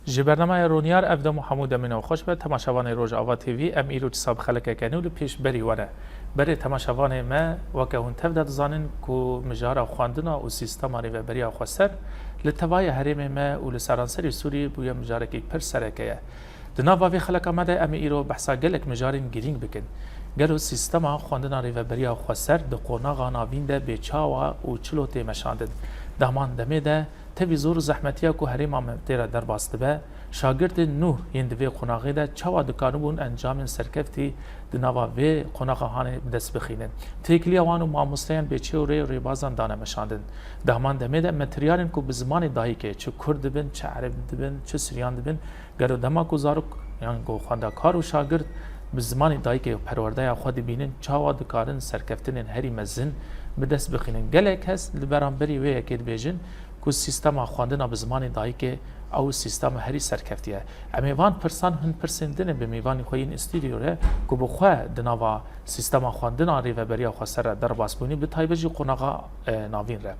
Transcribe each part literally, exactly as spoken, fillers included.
Ji bernameya Ronyar, ev dem û hemû demên ew xweş be. Temaşevanê Rojava T V, em îro dîsa bi xelekeke nû li pêş berî we ne. Berê temaşevanê me, weke hûn tev de dizanin ku mijara xwendina û sîstema rêveberiya xweser li tevaya herêmê me û li seranserî Sûriyê bûye mijarekî pir sereke ye. Di nava vê xeleka me de em ê îro behsa gelek mijarên girîng bikin. Gelo sîstema xwendina rêveberiya xweser di qonaxa navîn de bê çawa û çilo tê meşandin? Di heman demê de tevî zor û zehmetiya ku herêma me tê re derbas dibe, şagirtên nû yên di vê qonaxê de çawa dikaribûn encamên serkeftî di nava vê qonaxa hanê bi dest bixînin? Têkiliya wan û mamosteyan bê çi rê û rêbazan dane meşandin? Di heman demê de materyalên ku bi zimanê dayikê, çi kurd dibin, çi ereb dibin, çi siryan dibin, gelo dema ku zarok yan ku xwendekar û şagirt bi zimanê dayikê perwerdeya xwe dibînin, çawa dikarin serkeftinên herî mezin bi dest bixînin? Gelek kes li beramberî wê yekê dibêjin ku sîstema xwendina bi zimanê dayikê ew sîstema herî serkeftî ye. Em ê van pirsan hin pirsên din ê bi mêvanî xwe yên stûdyo re ku bi xwe di nava sîstema xwendina rêveberiya xweser re derbas bûnî, bi taybet jî qonaxa, e, navîn re.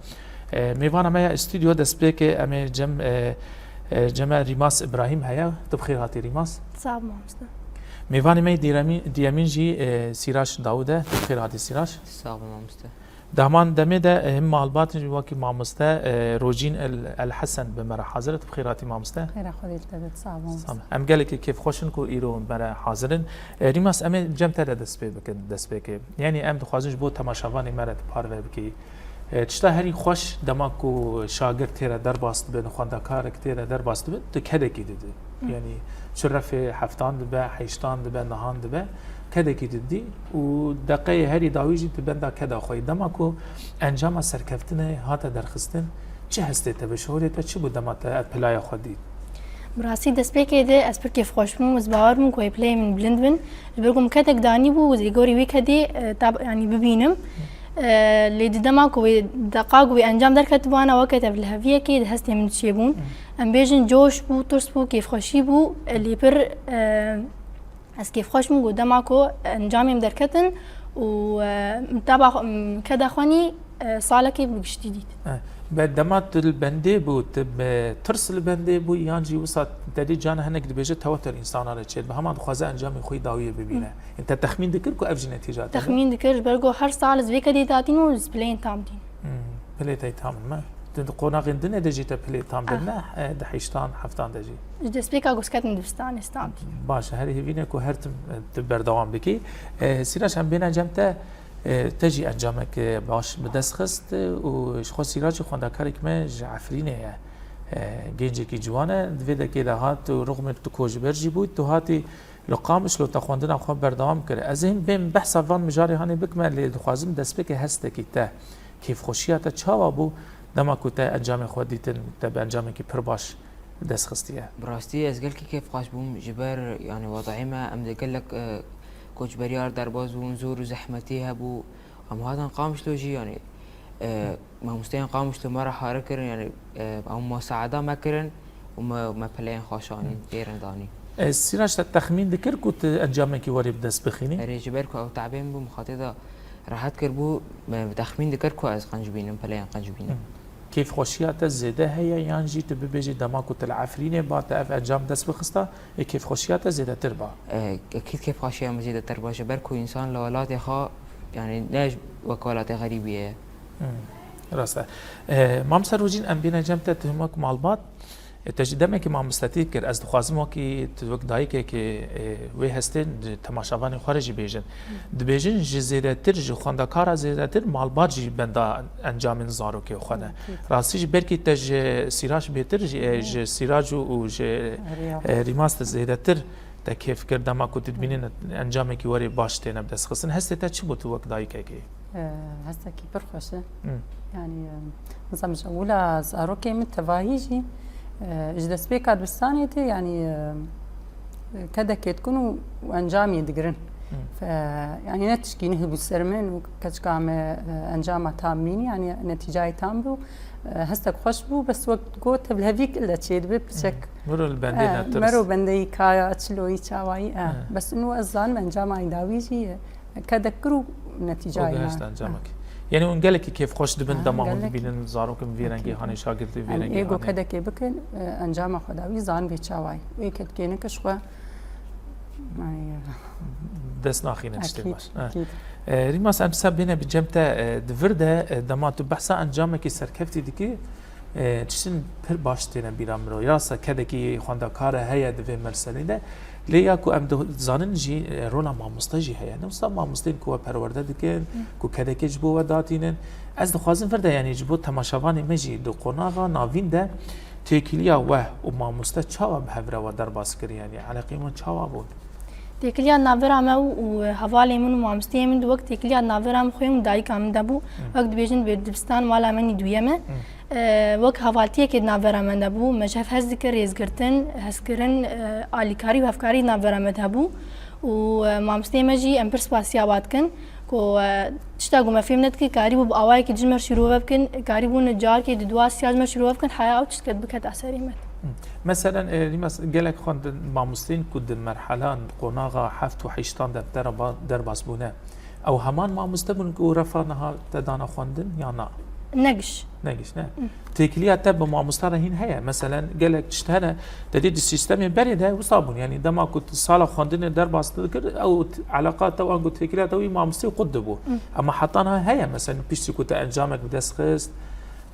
E, mêvana me ya stûdyo destpêkê em ê cem, e, e, cem e Rîmas Îbrahîm heye. Tu bi xêr hatî Rîmas. Sağ ol mamoste. Mêvanê me yê dîremî-, diyemîn jî, e, Sîraç Dawûd e. Tu bi xêr hatî Sîraç. Sağ ol mamoste. Di heman demê de, e, him malbat in jî wekî mamoste, e, Rojîn El, El Hesen bi me re hazir e. Tu bi xêr hatî mamoste. Xêra Xwedê li te be, sağ ol mamoste. Sağ ol. Em gelekî kêfxweş in ku îro me re hazir in. E, Rîmas, em ê cem te de dest pê bikin, destpêkê. Yanî em dixwazin ji bo temaşevanê me re tu parve bikî. E, tişta herî xweş dema ku şagird tê re derbas dibin, xwendekarek tê re derbas dibin, tu kedekî didî. Hı. Yanî çi refê heftan dibe, heştan dibe, nihan dibe, kedekî didî û deqeyê herî dawî jî tu benda keda xwe yî. Dema ku encama serkeftinê hate derxistin, çi hestê te bi şorê te çi bû dema te ev pilaya xwe dît? Bi rastî destpêkê de ez pir kêfxweş bûm, ez bawer bûm ku wê pileyê min bilind bin. Ji ber ku min kedek danî bû, ez ê gorî wî kedê, e, tab-, yanî bibînim. E, lê di dema ku wê deqa ku wê encam derketibû, ana weke tevliheviyekê di hestê min çêbûn. Em bêjin coş bû, tirs bû, kêfxweşî bû, e, lê pir, e, ez kêfxweş bûm ku dema ku encamê min derketin û, e, min taba xwe, min keda xwenî, e, salekê bi giştî dît. E, be dema tu li bendê bû, tu bi tirs li bendê bû, yan jî wisa te dî cana hinek dibêje tewater însana re çêdibe, hema dixwaze encamê xwe yî dawiyê bibîne. Hı. Te texmîn dikir ku ev jî netîca te be? Texmîn dikir, ji ber ku her sal ez vê kedê datîn û ez pileyên tam dîn. Hmm, pilê te tam in me. Di, di qonaxên din de jî te pilê tam, ah, din ne, e, di heştan, heftan de jî. Ji destpêka ku ez ketim dibistanê ez tam dîn. Baş e, herî hêvî ne ku her tim, e, tu berdewam bikî. E, Sîraç, em bêne cem te, e, te jî encamek, e, baş bi dest xist, e, û ji xwe Sîraç jî xwendekarek me ji Efrînê ye. E, gencekî ciwan e. Di vê dekê de hat û rixmê tu koçber jî bû, tu hatî Li Qamişlo te xwendina xwe berdewam kir. Ez ê him bêm behsa van mijarê hanê bikime, lê dixwazim destpêkê hestekî te, kêfxweşiya te çawa bû dema ku te encamê xwe dîtin, te bi encamekî pir baş dest xistiye? Bi rastî ez gelkî kêfxweş bûm, ji ber, yanî, wedayê me, em de gelek, e, koçberiya derbas bûn, zor û zehmetî hebû. Em hatin Qamişlo jî, yanî, e, mamosteyên Qamişlo me re hare kirin, yanî, e, ew musaada me kirin û me, me pileyên xweş anîn, Hı. pêrin danî. E, Sîraç, te texmîn dikir ku tu encamekî werî bi dest bixînî? Erê, ji ber ku ew tabê min bû, min xatê de rehet kiribû, me texmîn dikir ku ez qenc bînim, pileyên qenc bînim. Hı. Kêfxweşiya te zêde heye, yan jî tu bibêjî dema ku tu li Efrînê ba, te ev encam dest bixista, ê kêfxweşiya te zêdetir ba? E, ekîd kêfxweşiya min zêdetir ba, ji ber ku însan li welatê xwe, yanî ne wek welatê xerîbiyê ye. Hmm, rast e. E, Mamoste Rojîn, em bêne cem te, tu him wek malbat, e, te jî demekî mamostetî kir. Ez dixwazim wekî tu, wek dayikekê, e, wê hestê di temaşevanê xwe re jî bêjin. Dibêjin ji zêdetir, ji xwendekara zêdetir malbat jî benda encamên zarokê xwe ne. Hı, hı. Rastî jî belkî te ji Sîraç bêtir, ji, e, ji Sîrac û, û ji, e, Rîmas te zêdetir te kêf kir dema ku tu dibînî encamekî werê baş têne bi dest xistin. Hestê te çi bû tu wek dayikekê? E, hestekî pir xweş e. Hı. Yanî, e, mesela ji ewila zarokê min tevahî jî, e, ji destpêka dibistanê tê, yanî, e, kedekê dikin û, û encamê digirin. Hı. Fe-, yanî ne tişkî nehibû ser min û keçika me, e, encama tam bînî, yanî netîcayê tam bû. E, hestek xweş bû, bes wek got tevlihevîk ile çêdibe piçek. Hı. Miro li bendê, e, ne tirs. Mero bendeyî kaya, çiloyî, çawayî, e. Hı. Bes û ez zanim encama dawî jî, e, kedek kir û netîcayê. Û gihişt encamekê. Yani hûn gelekî kêfxweş dibin Ha, dema hûn gelekî. dibînin zarokên vî rengî Akîd. hanê, şagirdê vî Em rengî ê ku hanê. kedekê bikin, e, encama xwe dawî zan vê çawa ye. Wê kedkê nikin ji xwe, yani, Dest naxîne tiştê Akîd, baş. Ha. akîd. E, Rîmas, em dîsa bêne bi cem te, e, di vir de, e, dema tu behsa encamekî serkeftî dikî, e, tiştin pir baş têne bîra mirov. Rasta kedekî xwendekar e, heye di vê merselê de. Lê ya ku em dizanin jî, e, rola mamoste jî heye. Ne wisa mamosteyên ku we perwerde dikin, Hı. ku kedekê ji bo we datînin. Ez dixwazim vir de, yanî ji bo temaşevanê me jî di qonaxa navîn de têkiliya we û mamoste çawa bi hev re we derbas kir, yanî eleqeyên we çawa bûn? Têkiliya navbera me û, û hevalê min û mamosteyê min di wek têkiliya navbera min xwê û dayika min de bû. Hı. Wek dibêjin bi dibistan mala min î duyem e. Hı. E, wek hevaltiyekê di navbera me de bû. Me ji hev hez dikir, rêzgirtin, hezkirin, e, alîkarî û hevkarî di navbera me de hebû. Û, e, mamosteyê me jî em pir spasiya wa dikin ku, e, tişta ku me fêm nedikir, karîbû bi awayekî ji me re şîrove bikin, karîbûn carekê di dua siya ji me re şîrove bikin, heya ew tişt ket biketa serê me. Hı. Meselen, e, Rîmas, gelek xwendin mamosteyên ku di merhelan, qonaxa heft û heştan de dera-, derbas bûne. Ew heman mamoste bûn ku refa niha te dana xwendin ya na? Ne giş. Ne giş, ne? Hı. Têkiliya te bi mamoste re hîn heye. Meselen, gelek tişt hene, te dî di sîstemê berê de wisa bûn. Yanî dema ku tu sala xwendinê derbas dikir, ew t-, eleqa te û ango têkiliya te wî mamosteyê qut dibû. Hı. Ema heta niha heye. Meselen, piştî ku te encamekî bi dest xist,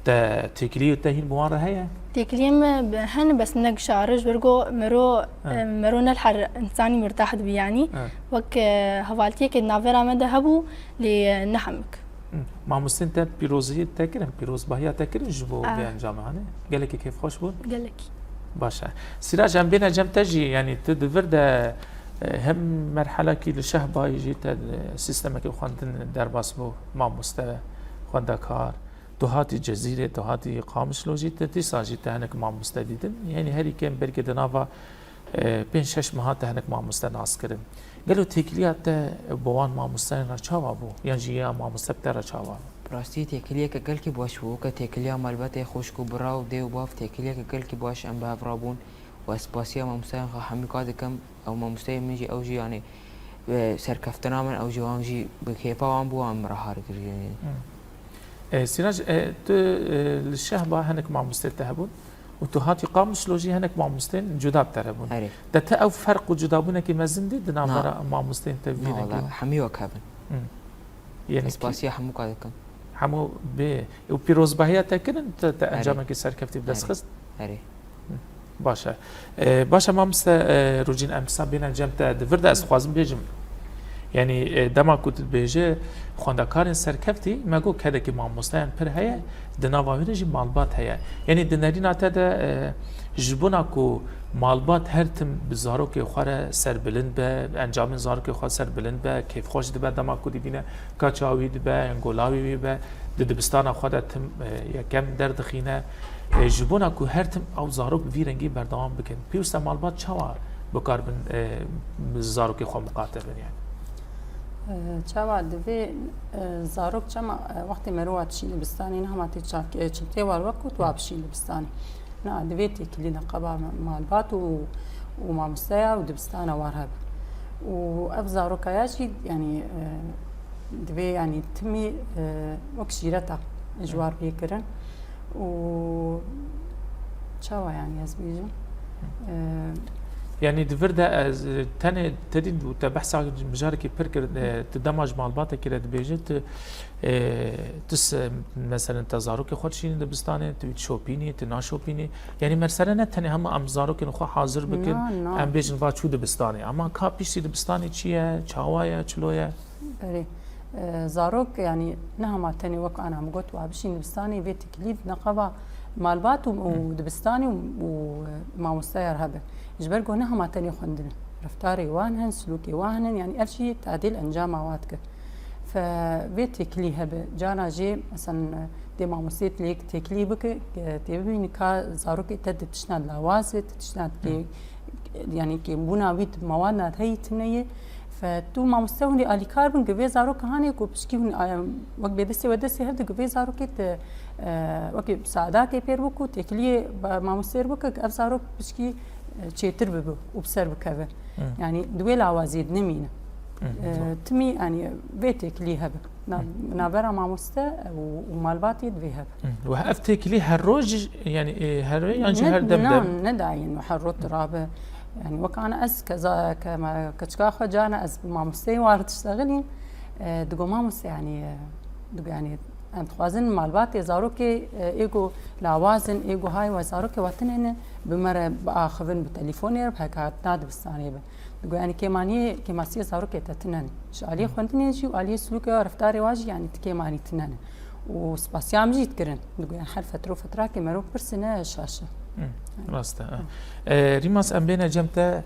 te têkiliyê te hîn bi wan re heye? Têkiliyê me bi-, hene, bes ne gişa re, ji ber ku mero, He. e, mero ne li her însanî mirtah dibe, yanî. He. Wek, e, hevaltiyekê di navbera me de hebû, lê, e, ne hemik. Hı. Mamostên te pîrozî te kirin, pîrozbahiya te kirin ji bo Ah. vê encamê, hane? Gelekî kêfxweş bûn? Gelekî. Baş e. Sîrac, em bêne cem te jî, yanî tu di vir de, e, hem merhelekî li Şehbayê jî te, e, sîstemekî xwendin derbas bû, mamoste, xwendekar. Tu hatî Cezîrê, tu hatî Qamişlo jî, te dîsa jî te hinek mamoste dîtin. Yanî herî kêm belkî di nava, e, pênc şeş meha te hinek mamoste nas kirin. Gelo têkiliya te bi wan mamosteyan re çawa bû? Yan jî ya mamoste bi te re çawa bû? Bi rastî têkiliyeke gelkî baş bû. Weke têkiliya malbatê, xwişk û bira û dê û bav, têkiliyeke gelkî baş em bi hev re bûn. Û ez spasiya mamosteyan xwe hemî ka dikim. Ew mamosteyê min jî, ew jî, yanî, e, serkeftina min, ew jî, wan jî bi kêfa wan bû, wan min re har kir, yanî. Hmm. E, Sîrac, e, tu, e, li Şehba hinek mamostê te hebûn û tu hatî Qamişlo jî hinek mamostên cuda bi te re bûn. Erê. De te ew ferq û cudabûnekî mezin dî di navbera mamosteyên te vî Na, rengî? Wala, hemî wek hev in. Hmm. Yanî Ez kî- spasiya hemû ka dikim. Hemû bê. Û pîrozbahiya te kirin, te, te Erê. encamekî serkeftî bi dest Erê. xist? Erê. Baş e. E, baş e, mamoste, e, Rûcîn, em dîsa bêne cem te di vir de, ez dixwazim bêjim. Yanî, e, dema ku tu dibêje xwendekarên serkeftî, me got kedekî mamosteyan pir heye, di nava wê de jî malbat heye. Yanî di nerîna te de, e, ji bona ku malbat her tim bi zarokê xwe re serbilind be, encamên zarokê xwe serbilind be, kêfxweş dibe dema ku dibîne kaça wî dibe, yan gola wî wî be, di dibistana xwe de tim, e, yekem derdixîne. E, ji bona ku her tim ew zarok bi vî rengî berdewam bikin, pêwîst e malbat çawa bikarbin, e, zarokê xwe miqate bin, yani? E, çawa divê, e, zarok çema, e, wextê meriva dişîn dibistanê, niha ma tê çak-, e, çimtê war wek got, wa bişîn dibistanê. Na, divê têkilî neqeba malbat û, û mamosteya û dibistana war hebe. Û ev zarokaya jî, yanî, e, divê, yanî, timî, e, wek şîreta ji war bê kirin. Û çawa, yanî, ez bêjim? E, Yanî di vir de ez, e, tenê te dît û te behsa mijarekî pir kir, e, tu dema ji malbatekî re dibêje, tu E, tu se-, meselen te zarokê xwe dişînî dibistanê, tu wî dişopînî, tu naşopînî. Yanî mersele ne tenê hema em zarokên xwe hazir bikin, Na, na. em bêjin va çû dibistanê. Ama ka piştî dibistanê çi ye, çawa ye, çilo ye? Erê. E, zarok, yanî ne hema tenê wek ana min got, wa bişîn dibistanê, vê têkilî neqeba malbat û, û Hı. dibistanê û, û, e, mamosteya re hebe. Ji ber ku ne hema tenê xwendin in. Reftarê wan hene, silûkê wan hene, yanî ev jî tadîl encama wa dike. Fe vê têkilî hebe. Cara jê, mesela, dê mamostê lê têkilî bike, tê bibînî ka zarokê te di tiştna lawaz e, di tiştna kê-, Hı. yanî kêmbûna wî di mewad heyî tune ye. Fe tu mamoste hûn ê alîkar bin, gi vê zaroka hanê ku pişkî hûn, e, wek bêdestê we destê hev di gi vê zarokê te, e, wekî sadakê pêr bû ku têkiliyê ba-, mamostê bike, ev zarok pişkî, e, çêtir bibe û bi ser bikeve. Hı. Yanî di wê lawaziyê de nemîne. Hı hı. E, timî, yanî vê têkilî hebe. Na-, Hı. navbera mamoste û, û malbatê divê hebe. Hı. Û ev têkilî her roj, yanî, e, her roj yan jî Ne, her dem na, dem? Ne daîm, her roj Hı. rabe. Yanî wek ana ez keza, ke me, keçika xwe carna ez bi mamosteyê war diştexilîm. E, digo mamoste, yanî, e, digo, yanî, em dixwazin malbatê zarokê, e, ê ku lawaz in, ê ku hay we zarokê we tinê ne, bi me re biaxivin, bi telefonê re, bi hekatina dibistanê be. Digo, yanî kêmaniyê, kêmasiyê zarokê te tine ne. Ji aliyê Hı. xwendinê jî û aliyê silûkê û reftarê wa jî, yanî ti kêmanî tine ne. Û spasiya min jî dikirin. Digo, yanî her fetra û fetrakê mero pirsine şaş e. Hı. Rast e, ha. E, Rîmas, em bêne cem te,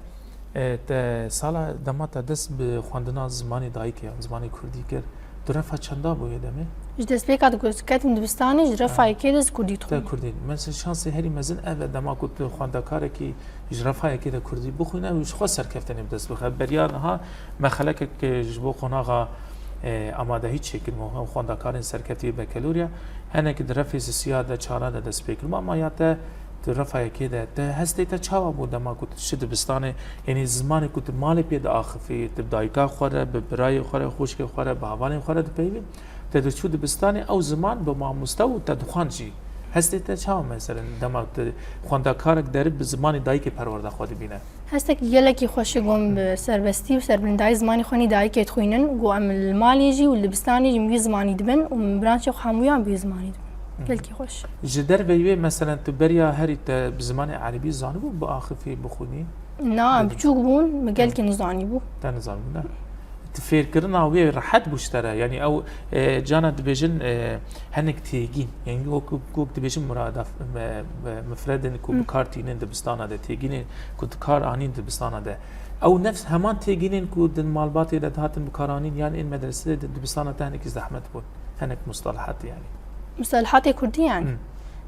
e, te sala dema te dest bi xwendina zimanê dayikê yan zimanê kurdî kir, tu refa çenda bû yê demê? Ji destpêka di ku ketim dibistanê ji refa Ha. yekê de ji kurdî Te dixwînim. kurdî. Mesela şansê herî mezin ev e, dema ku tu xwendekarekî ji refa yekê de kurdî bixwîne û ji xwe serkeftinê bi dest bixe. Beriya niha me xelekek, e, ji bo qonaxa, e, amadehî çêkiribû. Ew xwendekarên serkeftî yê bekelorya, hinek di refê sisiya de, çara de dest pê kiribû. Ama ya te di refa yekê de, te hestê te çawa bû dema ku tu diçî dibistanê, yanî zimanê ku tu malê pê diaxifî, tu bi dayika xwe re, bi birayê xwe re, xwişkê xwe re, bi hevalên xwe re dipeyivî, te diçû dibistanê, ew ziman bi mamoste û te dixwend jî. Hestê te çawa, meselen, dema tu xwendekarek derib bi zimanê dayikê perwerda xwe dibîne? Hestek gelekî xweş e, got, bi serbestî û serbilindayî zimanê xwe nî dayikê dixwînin, got, em li malê jî û li dibistanê jî bi wî zimanî dibin û min branşê xwe hemûyan bi wî zimanî dibin. Hı. Gelekî xweş. Ji derveyî wê, meselen, tu beriya herî te bi zimanê erebî zanibû, biaxifî, bixwînî? Na, Dibin. biçûk bûn, min Hı. gelkî nizanîbû. Te nizanibû, ne? Ti fêrkirina wê rehet bû ji te re? Yanî ew, e, cana dibêjin, e, hinek têgîn. Yanî wek, wek dibêjin muradaf, me, me, mifredin ku Hı. bi kar tînin dibistana de, têgînên ku di kar anîn dibistana de. Ew nefs heman têgînên ku di malbatê de dihatin bi kar anîn yan ên medresê de dibistana te hinekî zehmet bûn. Hinek mustalahat yanî. Mustalahatê kurdî yanî. Hı.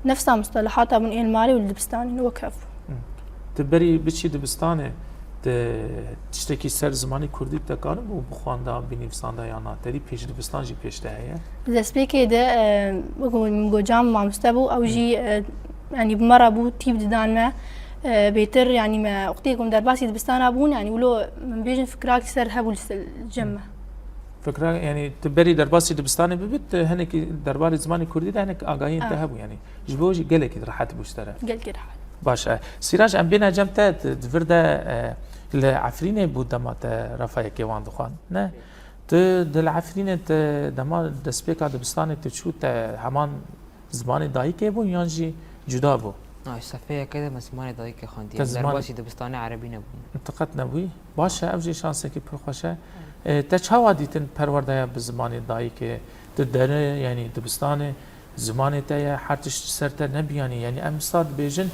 Nefsa mustalahata bûn ên malê û li dibistanê wek hev. Hı. Tu berî biçî dibistanê, tu tiştekî ser zimanê kurdî te kanibû bixwanda, binivîsanda ya na? Te dî pêş dibistan jî pêş te heye? Di destpêkê de, e, wek min got, cem mamoste bû, ew Hı. jî, e, yanî bi me re bû, tîp didan me. E, bêtir, yanî me wextê ku min derbasî dibistana bûn, yanî wilo min bêjin fikrakî ser hebû li ser cem me. Fikra, yanî tu berî derbasî dibistanê bibit, tu hinekî derbarê zimanê kurdî de hinek agahiyên te Ha. hebû, yanî ji bo jî gelekî rehet bû ji te re. Gelkî rehet. Baş e. Sîraj, em bêne cem te, tu di vir de, e, li Efrînê bû dema te refa yekê wan dixwand, ne? Tu di li Efrînê te dema destpêka dibistanê tu çû, te heman zimanê dayikê bû yan jî cuda bû? Na, ji sefê yekê de me zimanê dayikê xwendiye. Te Em zimanê derbasî dibistanê erebî nebûn. Te qet nebûyî? Baş e, ev jî şansekî pir xweş e. E, te çawa dîtin perwerdeya bi zimanê dayikê? Tu dere, yanî dibistanê, zimanê te ye, her tişt ji ser te nebiyanî. Yanî em wisa dibêjin,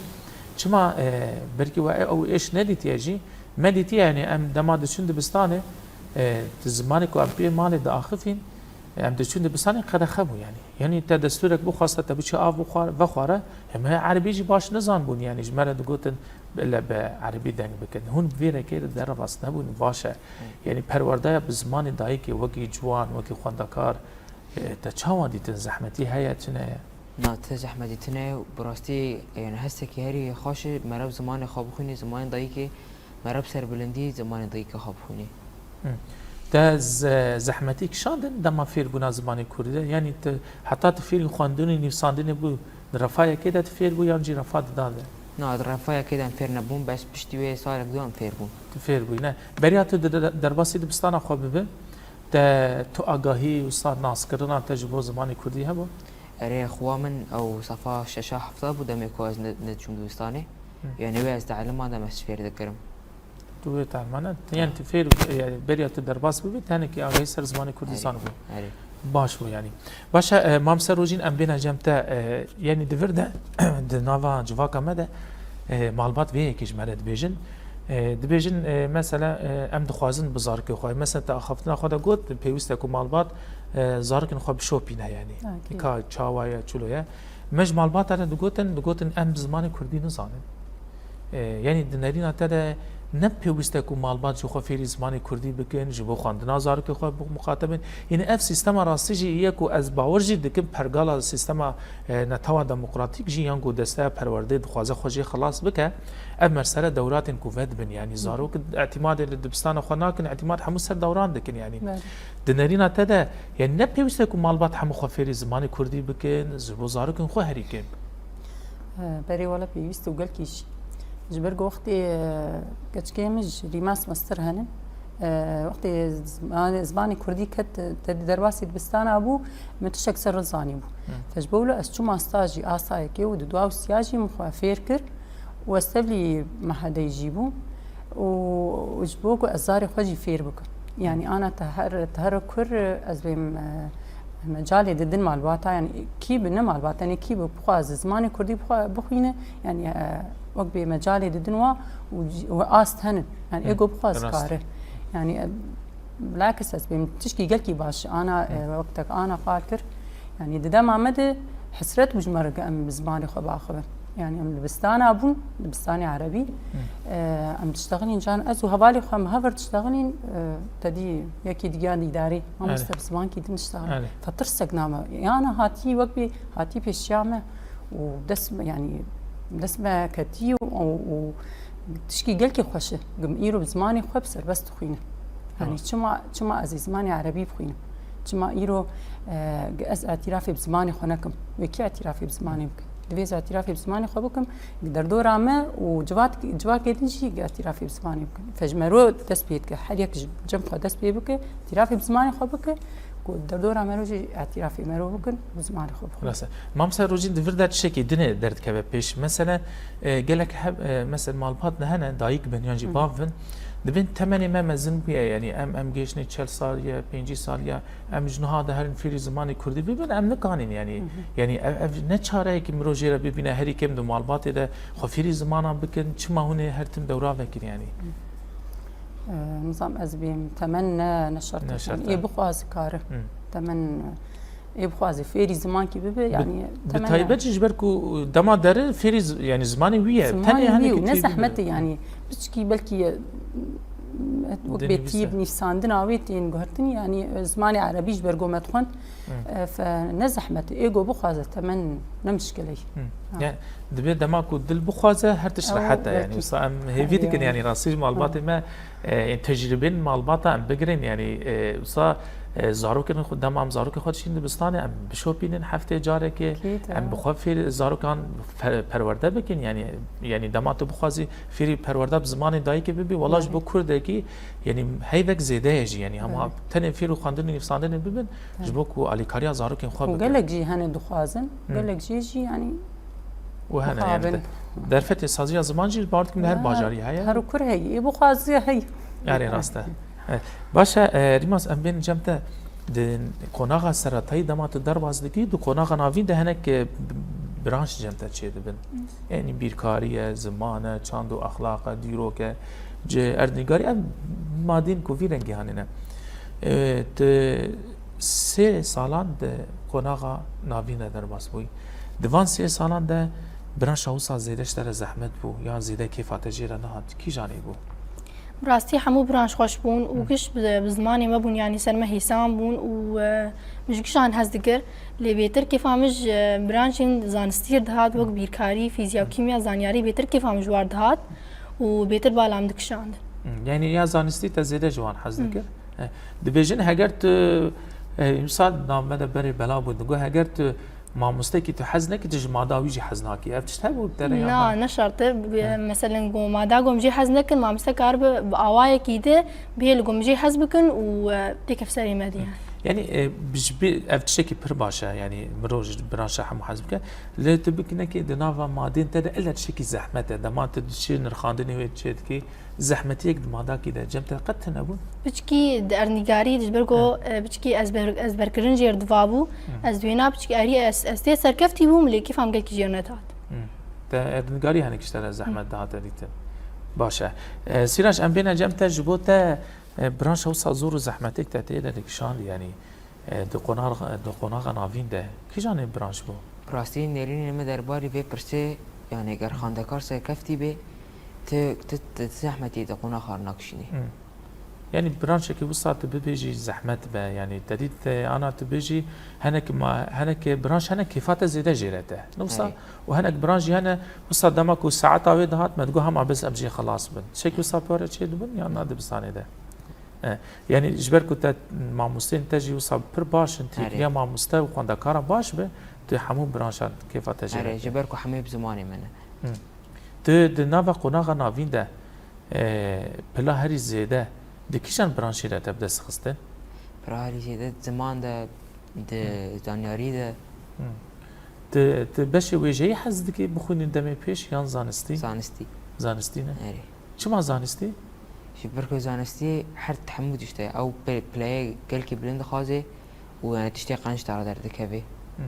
çima, e, belkî we ew êş nedîtiye jî, me dîtiye, yanî em dema diçin dibistanê, e, di zimanê ku em pê malê diaxifîn, em diçûn dibistanê qedexe bû yanî. Yanî te destûrek bixwasta te biçî av bixwar-, vexware, em hê erebî jî baş nizanbûn yanî ji me re digotin bile bi erebî deng bikin. Hûn bi vê rekê re derbas nebûn, baş e. Yanî perwerdeya bi zimanê dayikê wekî ciwan, wekî xwendekar, e, te çawa dîtin, zehmetî heye, tune ye? Na, ti zehmetî tune ye. Bi rastî, yanî hestekî herî xweş e, meriv zimanê xwe bixwînî, zimanê dayikê, meriv serbilindî zimanê dayikê xwe bixwînî. Hı. Te ze-, zehmetî kişandin dema fêrbûna zimanê kurdî de? Yanî tu heta tu fêrî xwendinê, nivîsandinê bû, di refa yekê de tu fêr bû yan jî refa duda de? Na, di refa yekê de em fêr nebûn, bes piştî wê salek du em fêr bûn. Tu fêr bûyî, ne? Beriya tu di, di, derbasî dibistana xwe bibe, te tu agahî û sa naskirina te ji bo zimanê kurdî hebû? Erê, xwa min ew sefa şeşa hefta bû demê ku ez ne-, neçûm dibistanê. Hı. Yanî wê ez di elima de me fêr dikirim. Tu wê te elmane, Ha. yanî tu fêr, e, beriya tu derbas bibî, te hinekî agahî ser zimanê kurdî Erê, zanibû. erê. Baş bû yanî. Baş e, e, Mamser Rojîn, em bêne cem te, e, yanî di vir de, di nava civaka me de, e, malbat vê yekê ji me re dibêjin. E, dibêjin, e, mesela, e, em dixwazin bi zarokê xwe. Mesela te axaftina xwe de got, pêwîst e ku malbat, e, zarokên xwe bişopîne yanî. Ha, kê. Ka çawa ye, çilo ye. Me ji malbata re digotin, digotin em zimanê kurdî nizanin. E, yanî di nerîna te de Ne pêwîst e ku malbat ji xwe fêrî zimanê kurdî bikin, ji bo xwendina zarokê xwe bi muxatebin. Yanî ev sîstema rastî jî ye ku ez bawer jî dikim pergala sîstema, e, netewa demokratîk jî yan ku desteya perwerdê dixwaze xwe jê xilas bike. Ev mesele dewra tên ku vedibin. Yanî zarok îtîmadê li dibistana xwe nakin, îtîmad hemû ser dewran dikin yanî. Belê. Di nerîna te de, yanî ne pêwîst e ku malbat hemû xwe fêrî zimanê kurdî bikin, ji bo zarokên xwe herî kêm. Berê wele pêwîst û gelkî jî. Ji ber ku wextê, e, keçikê min ji Rîmas mestir henin, e, wextê zimanê, zimanê kurdî ket, te di derbasî dibistana bû, min tiştek ser zanî bû. Hı. Te ji bo wilo ez çûma stajî a sayekê û di dua û siya jî min xwe fêr kir û ez tevlî mehedeyê jî bûm û, û ji bo ku ez zarê xwe jî fêr bikim. Yanî ana te her, te here kur ez bêm, e, mecalê didin malbata, yanî kî bi ne malbat, yanî kî bi bixwaze zimanê kurdî bixwa-, bixwîne, yanî, e, wek bê mecalê didin wa û c-, û ast henin. Yanî Hı, ê ku bixwaze rast. Kare. Yanî, e, bilakis ez bêm tişkî gelkî baş ana, Hı. e, wek te ana qal kir. Yanî di dema me de hesret bû ji me re ku em bi zimanê xwe biaxivin. Yanî em dibistana bûn, dibistanê erebî. Hı. E, em diştexilîn can ez û hevalê xwe em hev re diştexilîn, e, te dî yekî digiya dîdarî. Mamoste Erê. Bi zimankî din diştexilîn. Erê. Te tirsek name. Yana hatî wek bê hatî pêşiya me û dest me, yanî dest me ketî û, û, û tişkî gelkî xweş e. Gim îro bi zimanê xwe bi serbest dixwîne. Yanî Tamam. çima, çima ez ê zimanê erebî bixwînim? Çima îro, e, ez îtirafê bi zimanê xwe nekim? Wê kî îtirafê bi zimanê bike? Divê ez îtirafê bi zimanê xwe bikim. Derdora me û civak-, civakê din jî îtirafê bi zimanê bikin. Fe ji mero dest pê dike. Her yek ji cem xwe dest pê bike, îtirafê bi zimanê xwe bike. Ku derdora mero jî îtirafê mero bikin, bi zimanê xwe bixwin. Rast e. Mamoste Rojîn, di vir de tiştekî din ê derdikeve pêş. Mesele, e, gelek heb-, e, mesel malbat ne hene, dayik bin yan jî Hı. bav bin. Dibên temenê me mezin bûye, yanî em, em gêştine çel saliye, pêncî saliye, em ji niha de herin fêrî zimanê kurdî bibin, em nikanîn yanî. Hı hı. Yanî ev, ev ne çareyekî mirov jê re bibîne, herî kêm di malbatê de xwe fêrî zimanan bikin, çima hûn ê her tim dewra vekin yanî? Hı. E, nizam ez bêm temen ne, ne şert e. Ne şert e. Yanî ê bixwaze kare. Hı. Temen, e, ê bixwaze fêrî zimankî bibe, Bi, yanî bi temen taybet ne. Jî ji ber ku dema dere fêrî z-, yanî zimanê wî ye. Zimanê Tenê wî henekî û ne tê zehmet e, bibîne. Yanî piçkî belkî, e, wek Dê bê nivîse. Tîb nivîsandina wê tên guhertin, yanî, e, zimanê erebî ji ber ku me dixwend, Hı. e, fe ne zehmet e. Ê ku bixwaze temen ne mişkile ye. Hı. Ha. Yani, Dibê dema ku dil bixwaze, her tişt Ew rehet e, yani, belkî. Wisa em hêvî dikin, Heyî. Yani, rastî ji malbatê Hı. me, e, tecrîbên malbata em bigirin, yani, e, wisa, e, zarokên xwe, dema em zarokên xwe dişînin dibistanê, em bişopînin heftê carekê, Kî te? Em bi xwe fêr-, zarokan per-, perwerde bikin, yani, yani, dema tu bixwazî fêrî perwerde bi zimanê dayikê bibî, wela ji Belê. Bo kurdekî, yani, heyvek zêde ye jî, yani, hema Belê. Tenê fêr û xwendin û nivîsandinê bibin, Belê. Ji bo ku alîkariya zarokên xwe Û bikin. Gelek jî hene dixwazin, Hı. Gelek jî jî, yani, Û hene, yani, Mixabin. De-, derfetê saziya ziman jî bawer dikim li her Ya, bajarî heye. Her kur heye. Ê bixwaziye heye. Erê, rast e. Evet. Baş e, e, Rîmas, em bên cem te di qonaxa seretayî dema tu derbas dikî, di qonaxa navîn de hinek, e, b-, branş cem te çêdibin. Yani bîrkarî ye, ziman e, çand û exlaq e, dîrok e. Ci erdnîgarî, ev madên ku vî rengî hanîne. E, tu sê salan di qonaxa navîn de derbas bûyî. Di van sê salan de branşa wisa zêde ji te re zehmet bû, yan zêde kêfa te jê re nehat, kîjan ê bû? Bi rastî hemû branş xweş bûn û Hı. Giş bi, bi zimanê me bûn, yanî ser me hêsan bûn û, e, min ji giş an hez dikir. Lê bêtir kêfa min ji, e, branşên zanistî re dihat, wek Hı. Bîrkarî, fîzya û Hı. Kîmya, zanyarî bêtir kêfa min ji war dihat û bêtir bala min dikişand. Hı. Yani ya zanistî te zêde ji wan hez Hı. Dikir? E, dibêjin heger tu, e, îmsal navme de berê bela bû, digot heger tu mamostekî tu hez nekî, tu ji mada wî jî hez nakî. Ev tişt hebû te re yan Na, na? Ne şert e. Bi-, He. Meselen, go mada gom jê hez nekin, mamoste karibe bi awayekî de bihê li gom jê hez bikin û, e, têkef serê me diye. Yani, e, bi-, ji bi-, ev tiştekî pir baş e. Yani, mirov ji branşa hemû hez bike. Lê tu bikinekî di nava madên te de ele tiştekî zehmet e. Dema tu diçî nirxandinê wê çê dikî, Zehmetiyek di madakî de cem te qet tune bû? Piçkî di erdnîgarî, ji ber ku, Hı. e, piçkî ezber, ezberkirin jê re diva bû. Hı. Ez di wêna piçkî erî ez, ez tê serkeftî bûm, lê kêfa min gelkî jê re nedihat. Hı. Te erdnîgarî hinek ji te re zehmet Hı. Dihate dîtin. Baş e. E, Sîrac, em bêne cem te, ji bo te, e, branşa wisa zor û zehmetêk te tê de dikişand, yanî, e, di qonar-, di qonaxa navîn de kîjanê branş bû? Bi rastî nêrînê min derbarî vê pirsê, yanî ger xwendekar serkeftî bê, Ti, ti, ti zehmetî di qonaxa nakişînî. Hmm. Yanî branşekî wisa tu bibêjî zehmet be, yanî te dît, e, ana tu bêjî henek ma, henek branş henek kêfa te zêde jê re te. Ne wisa? Erê. Û henek branş jî hene wisa dema ku saeta wê dihat me digot hema bes em jê xelas bin. Tiştekî wisa pere çê dibin ya na dibistanê de. E, yanî ji ber ku te mamosteyên te jî wisa pir baş in, têkiliya mamoste û xwendekaran baş be, tu hemû branşan kêfa te jê re te. Erê, ji ber ku hemû bi zimanê me ne. Hı. Tu di nava qonaxa navîn de, e, pila herî zêde di kîjan branşî re te bi dest xistin? Pila herî zêde di ziman de, di zanyarî de. Hı. Tu, tu beşê wêjeyî hez dikî bixwînî demê pêş yan zanistî? Zanistî. Zanistî ne? Erê. Çima zanistî? Ji ber ku zanistî her hemû tişt e. Ew pê-, pileyê gelkî bilind dixwaze û, e, tiştê qenc te re derdikeve. Hmm.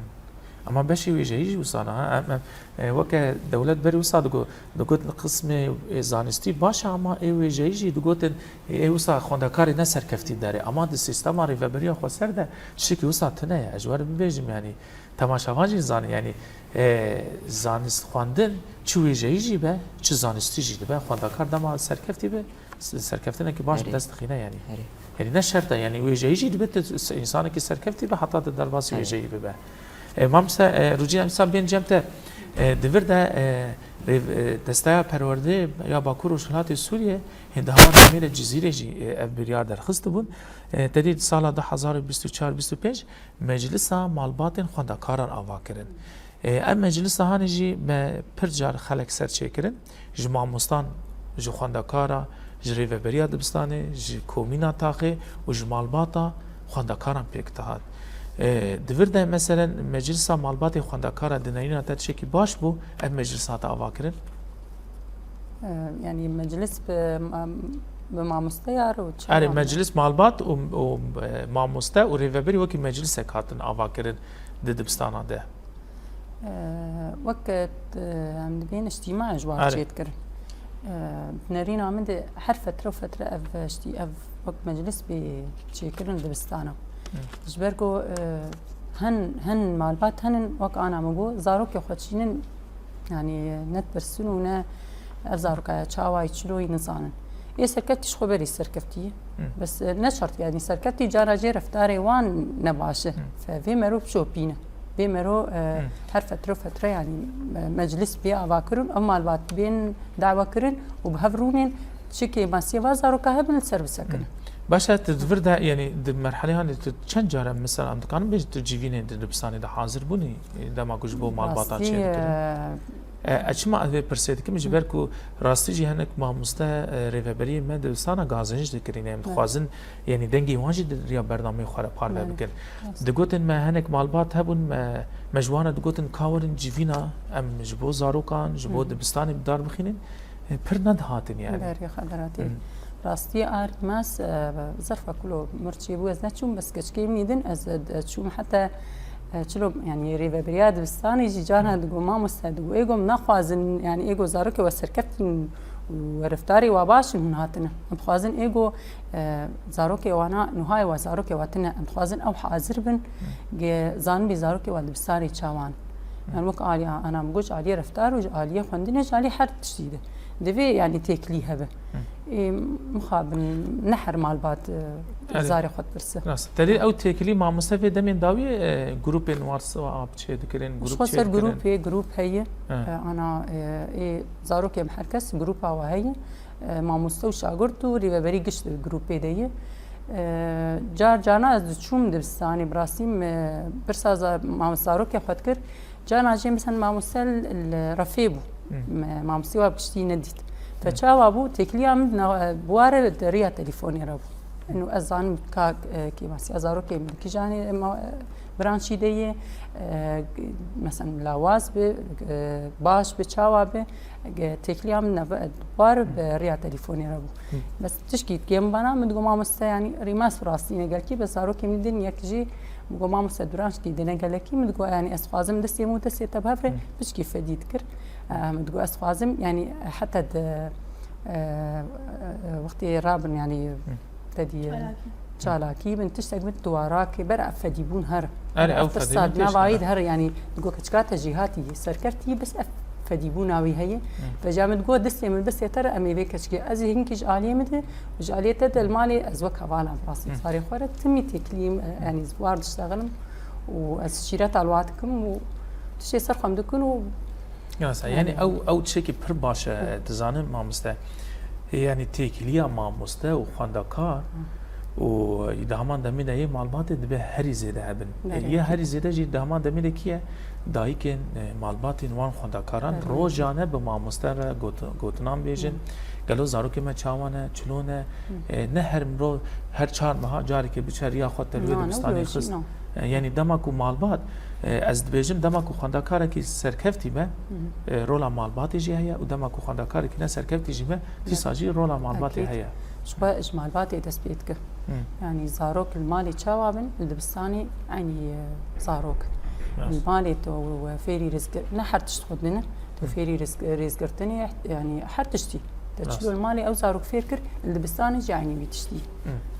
Ama beşê wêjeyî jî wisa ne, ha? Em, em, e, weke dewlet berî wisa digo-, digot qismê, e, zanistî baş e, ama ê wêjeyî jî digotin, e, ê wisa xwendekarê ne serkeftî derê. Ama di sîstema rêveberiya xweser de tiştekî wisa tune ye. Ez ji we re bibêjim, yanî temaşevan jî zanin, yanî, e, zanist xwendin çi wêjeyî jî be, çi zanistî jî dibe, xwendekar dema serkeftî be, s-, serkeftinekî baş bi dest dixîne, yanî. Erê. Yanî ne şert e, yanî wêjeyî jî dibe tu s-, însanekî serkeftî be, heta tu derbasî wêjeyî bibe. E, Mamse, e, Rûcîna, dîsa bên cem te, e, di vir de, e, rêv-, e, desteya perwerdê ya Bakur Rojhilatê Sûriyê, hêndî heman demê de Cizîrê jî, e, ev biryar derxistibûn. E, te dît sala du hezar û bîst û çar bîst û pênc, Meclisa Malbatên Xwendekaran ava kirin. Ê, ev meclisa hanê jî me pir car xelek ser çêkirin. Ji mamostan, ji xwendekara, ji rêveberiya dibistanê, ji komîna taxê û ji malbata xwendekaran pêk dihat. Ê, di vir de, meselen, Meclisa Malbatê Xwendekara di nerîna te tiştekî baş bû, ev meclis hate ava kirin? Ee, yanî meclis bi, bi mamosteya re û çawa? Erê, meclis malbat û, û, e, mamoste û rêveberî wekî meclisek hatin avakirin di dibistana de. Ee, wek, e, em dibên îctîma ji wan çêdikirin. Ee, nerîna min de her fetre û fetre ev ştî, ev wek meclis bê çêkirin dibistana. Hı. Ji ber ku, e, hin, hin malbat henin, wek ana min got, zarokê xwe çînin, yanî ne dipirsin û ne ev zarokaya çawa yî, çilo yî nizanin. Ê serkeftî ji xwe berî serkeftî ye. Hı. Bes, e, ne şert, yanî serkeftî cara jê reftarê wan ne baş e. Hı. Fe vê mero bişopîne. Vê mero, e, Hı. her fetre fetre, yanî, e, meclis bê avakirin, ev malbat bên dawa kirin û bi hev rûnên çi kêmasiyê va zaroka hebin li ser bisekinin. Hı. Baş e, tu di vir de, yanî di merhelê hanê tu çend cara, mesela, em dikarin bêjin tu civînên di dibistanê de hazir bûnî, e, dema ku ji bo malbatan çêdikirin? Rastî, e, E, ez çima ez vê pirsê dikim? Ji ber ku rastî jî hinek mamoste, e, rêveberiyê me dibistana gazinc dikirîne. Em dixwazin, yanî dengê wan jî di riya bernameyê xwe re parve bikin. Rast. Digotin me hinek malbat hebûn, me, me ji wan re digotin ka werin civîna, em ji bo zarokan, ji bo dibistanê bi dar bixînin. E, pir nedihatin yani. Berê xeberatê. Hı. Rastî a Rîmas, e, zerfa kulo mirçê bû, ez neçûm, bes keçikê min din, ez, e, çûm heta, e, çilo, yani rêveberiya dibistanê jî carna digo, mamoste digo, ê go em naxwazin, yani ê go zarokê we serkeftin û reftarê we baş in, hûn hatine. Em dixwazin ê go, e, zarokê wana, nuhayê we zarokê we tine, em dixwazin ew hazir bin, ge zanibî zarokê we dibistanê çawan. Yani wek alî ana min got, ji aliyê reftar û ji aliyê xwendinê, ji alî her tiştî de. Divê, yani, têkilî hebe. Hı. Ê, mixabin ne her malbat, e, Erê. zarê xwe dipirse. Rast. Te dî ew têkilî mamoste vê demên dawî, e, grûpên WhatsApp çê dikirin, grûp çê dikirin? Ji xwe ser grûpê, grûp heye. He. E, ana, e, ê zarokê em her kes grûpa we heye. E, mamoste û şagirt û rêveberî giş di grûpê de ye. E, car carna ez diçûm dibistanê, bi rastî me pirsa za-, ma-, zarokê xwe dikir. Carna jê, mesela, mamoste li, li refê bû. Hmm. Me-, mamostê wa bi giştî nedît. Fe çawa bû? Têkiliya min na-, bi wa re di riya telefonê re bû. Eno ez zanim ka, e, kêmasiya zarokê min di kîjanê ma-, branşî de ye. E, mesela lawaz bi, e, baş bi, çawa bi, e, têkiliya min neve-, bi wa re bi riya telefonê re bû. Hı. Bes tişkî dikêm bana, min digo mamoste, yani, Rîmas rastî ne gelkî, bes zarokê min din yek jî min got, mamoste, tu ranşkî dine gelekî, min digot, yani, ez dixwazim destê min û destê te bi hev re, Hı. piçkî fedî dikir. E, min digot, ez dixwazim, yani, heta di, e, e, wextê rabin, yani, Hı. te dî, Çalakî. çalakî bin, tiştek bin, tu wa rakê, ber ev fedîbûn her. Erê, Ev ew pirsa fedîbûn di nava têşkî, yî de her, yani, digot, keçika te jî hatî serkeftî, bes ev fedîbûna wî heye. Ve ja min digot, destê min destê te re, em ê vê keçikê. Ez ê hinkî ji aliyê min de û ji aliyê te de li malê ez wek hevalan rastî sarê xwe re timî têkilî yim, e, yanî ji war diştexelim û ez şîreta li wa dikim û tiştê ser xwe min dikin û Ya sa, yani ew, ew tiştekî pir baş e, dizanin mamoste. Yanî têkiliya mamoste û xwendekar û di heman demê de yê malbatê dibe herî zêde hebin. Belê. Yê herî zêde jî di heman demê de kî ye? Dayikên, e, malbatên wan xwendekaran rojane bi mamoste re got-, gotinan bêjin. Gelo zarokê me çawa ne, çilo ne? E, ne her mirov, her çar meha carekê biçe riya xwe telwê dibistanê xist. E, yanî dema ku malbat, e, ez dibêjim dema ku xwendekarekî serkeftî be, e, rola malbatê jî heye û dema ku xwendekarekî ne serkeftî jî be, dîsa jî rola malbatê heye. Ji xwe ji malbatê dest pê dike. Yanî zarok li malê çawa bin, li dibistanê eynî, e, zarok. Li malê tu fêrî rêzgir-, ne her tişt xwendinê, tu fêrî rêz-, rêzgirtinê, yanî her tiştî. Te çilo li malê ew zarok fêr kir, li dibistanê jî eynî wî tiştî.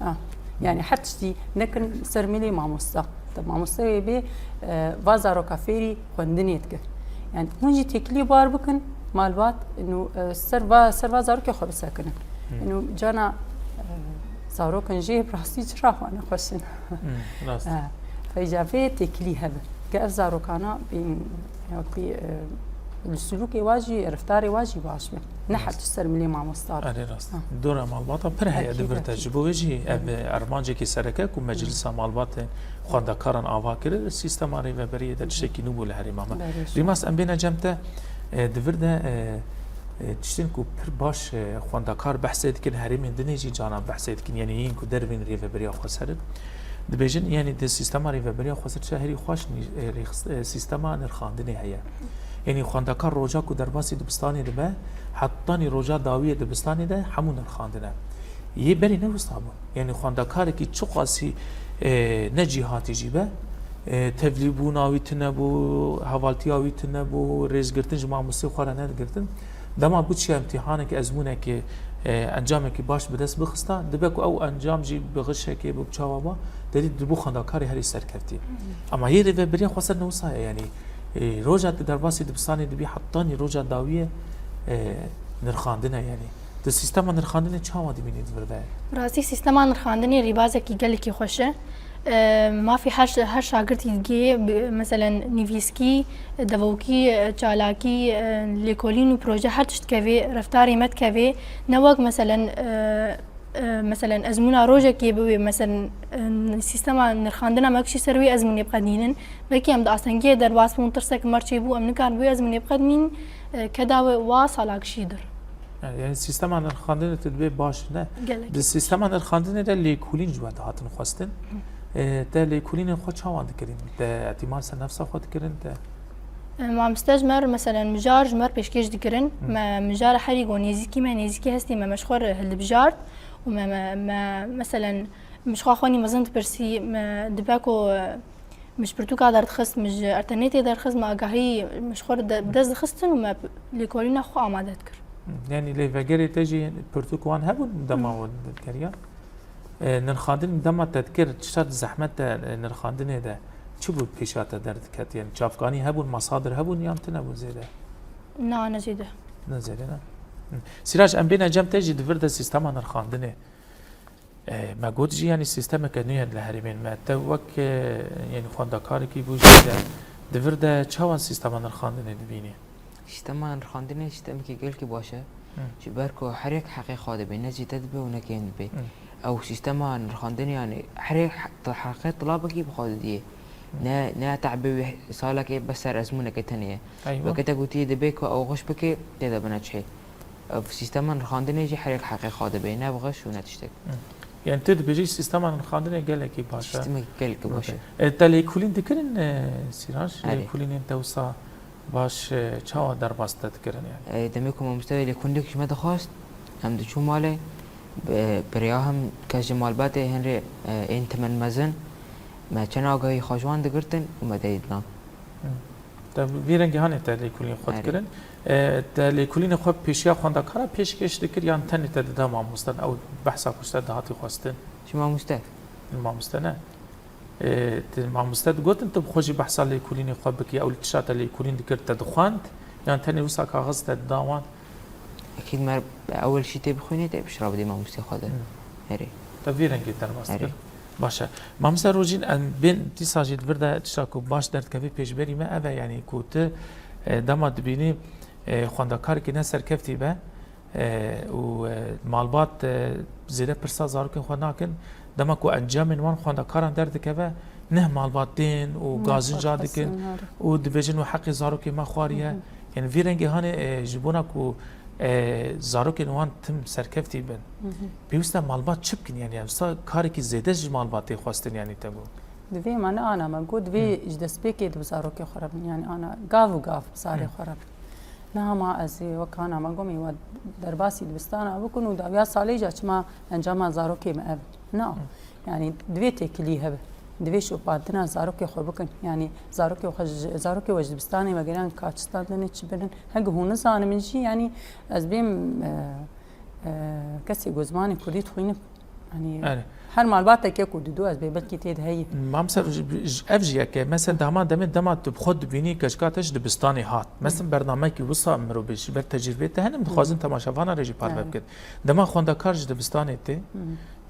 Ah, yanî her tiştî nekin ser milê mamosta. Te mamosteyê bê, e, va zaroka fêrî xwendinê dike. Yanî hûn jî têkilî bar bikin, malbat, ino, e, ser va, ser va zarokê xwe bisekinin. Ino cana, e, zarokin jê bi rastî çira xwe nexweş in. Rast. E, Feyca vê têkilî hebe. Ke ev zarokana bên, ya wekî, e, li sulûkê wa jî, reftarê wa jî baş be. Ne her tişt ser milê mamosta be. Erê rast. Dora malbata pir heye di vir de. Ji bo vê jî ev, e, armancekî sereke ku meclisa malbatên xwendekaran ava kir, sîstema rêveberiyê de tiştekî nû bû li herêma me. Rîmas, em bêne cem te, e, di vir de, e, e, tiştên ku pir baş, e, xwendekar behsê dikin, herêmên dinê jî canan behsê dikin, yanî yên ku dervên rêveberiya xweser in. Dibêjin, yanî di sîstema rêveberiya xweser çi herî xweş nî-, e, rêxis-, e, sîstema nirxandinê heye. Yanî xwendekar roja ku derbasî dibistanê dibe, hetanî roja dawiyê dibistanê de hemû nirxandin e. Yê berê ne wisa bû. Yanî xwendekarekî çiqasî, e, ne cîhatî jî be, e, tevlîbûna wî tune bû, hevaltiya wî tune bû, rêzgirtin ji mamosteyê xwe re nedigirtin. Dema biçiya îmtîhanekî, ezmûnekî, e, encamekî baş bi dest bixista, dibe ku ew encam jî bi xişekê, bi çawa ba, derî dibû xwendekarê herî serkeftî. Ama yê rêveberiya xweser ne wisa ye, yanî, e, roja tu derbasî dibistanê dibî, hetanî roja dawiyê, e, nirxandin e, yanî. Tu sîstema nirxandinê çawa dibînî di vir de? Bi rastî sîstema nirxandinê rîbazekî gelekî xweş e. E, mafî her, her şagirtî digê, bi, meselen, nivîskî, devokî, çalakî, e, lêkolîn û proje her tişt dikevê, reftarê me dikevê. Ne wek, meselen, e, e, meselen, ezmûna rojekê bi wê, meselen, e, sîstema nirxandina me kişî ser wê ezmûnê biqedînin. Belkî em di astengiyê derbas bûn, tirsek me çêbû, em nikarin bi wê ezmûnê biqedînin, e, keda wê wa sala kişî dir. Yani, yani sîstema nirxandinê tu dibê baş ne. Gelek. Di sîstema nirxandinê de lêkolîn ji we dihatin xwestin. E, te lêkolînên xwe çawa dikirin? Te îtîmar ser nefsa xwe dikirin? Te E, mamoste ji me re, meselen, mijar ji me re pêşkêş dikirin. Me mijara herî ku nêzîkî me, nêzîkî hestê me, me ji xwe re hildibijart û me, me, me, meselen, min ji xwe xwenî mezin dipirsî, me dibe ku, e, min ji pirtûka derdixist, min ji înternetê derdixist, me agahî min ji xwe re de, bi dest dixistin û me lêkolîna xwe amade dikir. Yanî lêvegerê te jî pirtûk wan hebûn dema we dikeriya? E, nirxandin dema te dikir, çi şart zehmet te, e, nirxandinê de çi bû pêşiya te derdiket? Yani çavkanî hebûn, masadir hebûn yan tune bûn zêde? Na, ne zêde. Ne zêde, ne? Hı. Sîraj, em bêne cem te jî di vir de sîstema nirxandinê. E, me got jî, yani sîstemeke nû ye li herêmên me. Te wek, e, yani xwendekarekî bû jî de di vir de çawa sîstema nirxandinê dibînî? Sîstema nirxandinê sîstemekî gelkî baş e. Hı. Ji ber ku her yek heqê xwe dibe, ne zêde dibe û ne kêm dibe. Hı. Ew sîstema nirxandinê, yani her yek he-, heqê tilabekî bi xwe didiyê. Hı. Ne, ne te'bê wî salekê bes ser ezmûnekê tenê ye. Eywa. Weke te gotiye dibe ku ew xiş bike, tê de bine çê. Ev sîstema nirxandinê jî her yek heqê xwe dibe, ne bi xiş û ne tiştek. Hı. Yani tu dibêjî sîstema nirxandinê gelekî baş e. Sîstemekî gelekî baş e. E, te lêkolîn dikirin, e, Sîraj? Erê. Lêkolînên te wisa Baş, e, çawa derbas te dikirin yani? E, demê ku mamoste lêkolînek ji me dixwest, em diçûn malê, bi, bi rêya him kes ji malbatê hinrê, e, ên temen mezin, me çend agahî xwe ji wan digirtin û me tê didan. Hı. Te vî rengî hanê te lêkolînê xwe dikirin. E, te lêkolînê xwe pêşiya xwendekara pêşkêş dikir yan tenê te dida mamosten, ew behsa ku ji te dihatî xwestin? Ji mamoste. Mamoste ne? Ê, ti mamoste digotin, tu bi xwe jî behsa lêkolînê xwe bikî, ew li tişta te lêkolîn dikir, te dixwend, Yan tenê wisa kaxez te dida wan? Ekîd mer ewel şî tê bixwînê, tê bişra bidê mamostê xwe de. Herê. Te vî rengê derbas kir. Baş e. Mamoste Rojîn, em bên dîsa jî di vir de tişta ku baş derdikeve pêşberî me, ev e, yanî ku tu, e, dema dibînî, e, xwendekarekî ne serkeftî be, e, û, e, malbat, e, zêde pirsa zarokên xwe nakin, dema ku encamên wan xwendekaran derdikeve, neh malbat tên û gazînca dikin û dibêjin, wê heqê zarokê me xwariye. Yanî vî rengê hanê, e, ji bona ku, e, zarokên wan tim serkeftî bin, pêwîst e malbat çi bikin? Yanî em wisa karekî zêde ji malbatê xwestin, yanî te got. Divê me ne ana me got, divê ji destpêkê di bi zarokê xwe re bin. Yanî ana gav û gav bi zarê xwe re bin. Niha ma ez ê wek ana me gomî we derbasî dibistana bikin û dawiya salê ca çima encama zarokê me ev. Na. Yanî divê têkilî hebe. Divê şopandina zarokê xwe bikin. Yanî zarokê xwe ji, zarokê we ji dibistanê vegeran ka çi standine çi binin. Hege hûn nizanin min jî, yanî ez bêm, e, e, kesê ku zimanê kurdî dixwînim. Yanî her malbateke ku didu ez bê belkî tê de heyî. Mamse, ev jî yek e. Mesela dema demê dema tu bi xwe dibînî keçika te ji dibistanê hat. Mesela bernamekî wisa mirov bê ji ber tecrûbê te hene, em dixwazin temaşevana re jî parve bikin. Dema xwendekar ji dibistanê tê,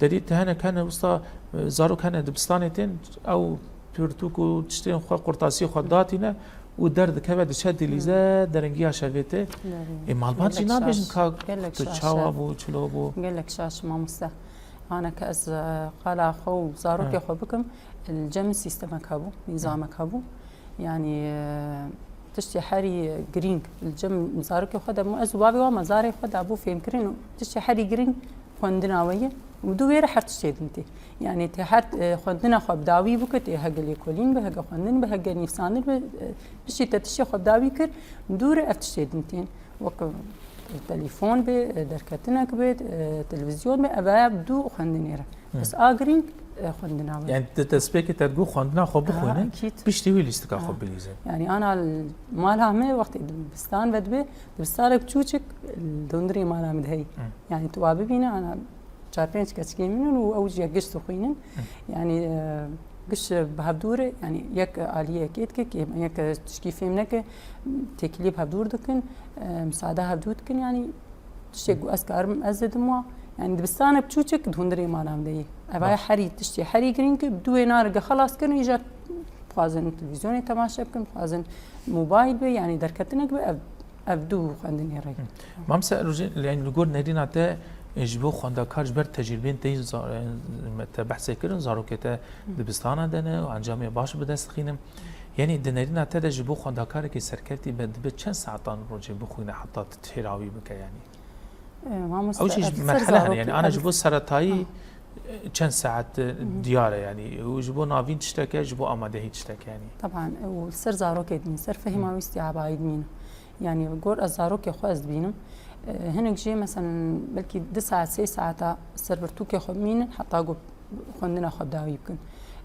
derî te hene hene wisa, e, zarok hene dibistanê tên, ew pirtûk û tiştên xwe, qurtasiyê xwe datîne û derdikeve diçe dilîze, derengiya şevê tê. Ê malbat jî nabêjin ka tu çawa bû, çilo bû. Gelek şaş mamoste. Haneke ez, e, qala xwe û zarokê xwe bikim, li cem sîstemek hebû, nîzamek hebû. Yanî, e, tiştê herî girîng li cem zarokê xwe de bû. Ez û bavê wan me zarê xwe dabû fêmkirin û tiştê herî girîng xwendina we ye. Û dû wê re her tiştê din tê. Yanî tê her, e, xwendina xwe bi dawî bike, tê hege lêkolîn be, hege xwendin be, hege nivîsandin be, e, piştî te tiştê xwe bi dawî kir, dû re ev tiştê din tên. Wek, e, telefon be, e, derketinek be, e, televîzyon be, ev aya bi dû xwendinê re. Bes a girîng, e, xwendina we. Yanî tu destpêkê te digot xwendina xwe bixwînin, piştî wî lîstika xwe bilîzin. Yanî ana mala me wextê dibistan vedibe, dibistanek çûçik li hundirê mala min de heyî. Yanî tu wa bibîne ana çar pênc keçikê min in û ew jî yek giş dixwînin. Yanî, e, giş bi hevdû re, yanî yek aliyekê dike, kê yek tişkî fêm neke, têkilî bi hevdûr dikin, e, misada hevdû dikin, yanî tiştê ku ez karim ez didim wa. Yanî dibistane bi çûçik di hundirê mala min de yî. Ev aya herî tiştê herî girîng, bi dû wê narige xelas kirin, îja dixwazin televîzyonê temaşe bikin, dixwazin mobayl be, yanî derketinek be, ev, ev dû xwendinê re. Mamse Rojîn, yanî li gor nerîna te, e, ji bo xwendekar ji ber tecrûbên te yî za-, e, me te behsê kirin, zarokê te dibistana de ne û encamê baş bi dest dixînin. Yanî di nerîna te de ji bo xwendekarekî serkeftî be dibe çend saetan rojê bixwîne heta tu têrawî bike yanî? E, mamoste, ew jî ji merhele hene, yanî ana ji bo seretayî, e, çend saet, e, diyar e yanî û ji bo navîn tiştek e, ji bo amadehî tiştek e yanî. Teban, û li ser zarokê dimîn, ser fehma wî îstîabayî dimîn. Yanî gor ez zarokê xwe ez dibînim. E, hinek jê, meselen, belkî du saet, sê saeta ser pirtûkê xwe bimînin, heta ku xwendina xwe dawî bikin.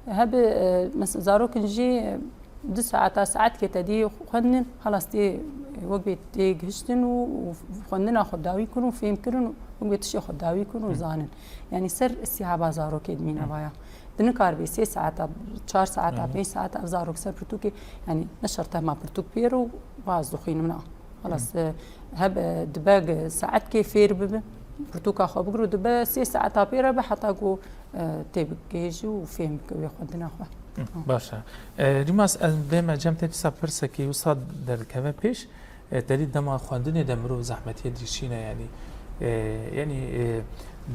Hebe, e, mes-, zarokin jî, e, du saeta, saetkê te dî xwendin, xelas tê, e, wek bê tê gihiştin û, û xwendina xwe dawî kirin û fêm kirin û wek bê tiştê xwe dawî kirin û zanin. Yanî ser îstîhaba zarokê dimîne vaya. Di nikaribe sê saeta, çar saeta, pênc saeta ev zarok ser pirtûkê, yanî ne şert e ma pirtûk pêr û baz dixwînim na. Xelas, e, heb, e, dibe saetkê fêr bibe, pirtûka xwe bigire û dibe sê saeta pê re be heta ku, e, tê bigihêjî û fêm bike wê xwendina xwe. Baş e. E, Rîmas, ez bême cem te dîsa pirsekî wisa derdikeve pêş. E, te dî dema xwendinê de mirov zehmetiyê dişîne, yanî, e, yanî, e,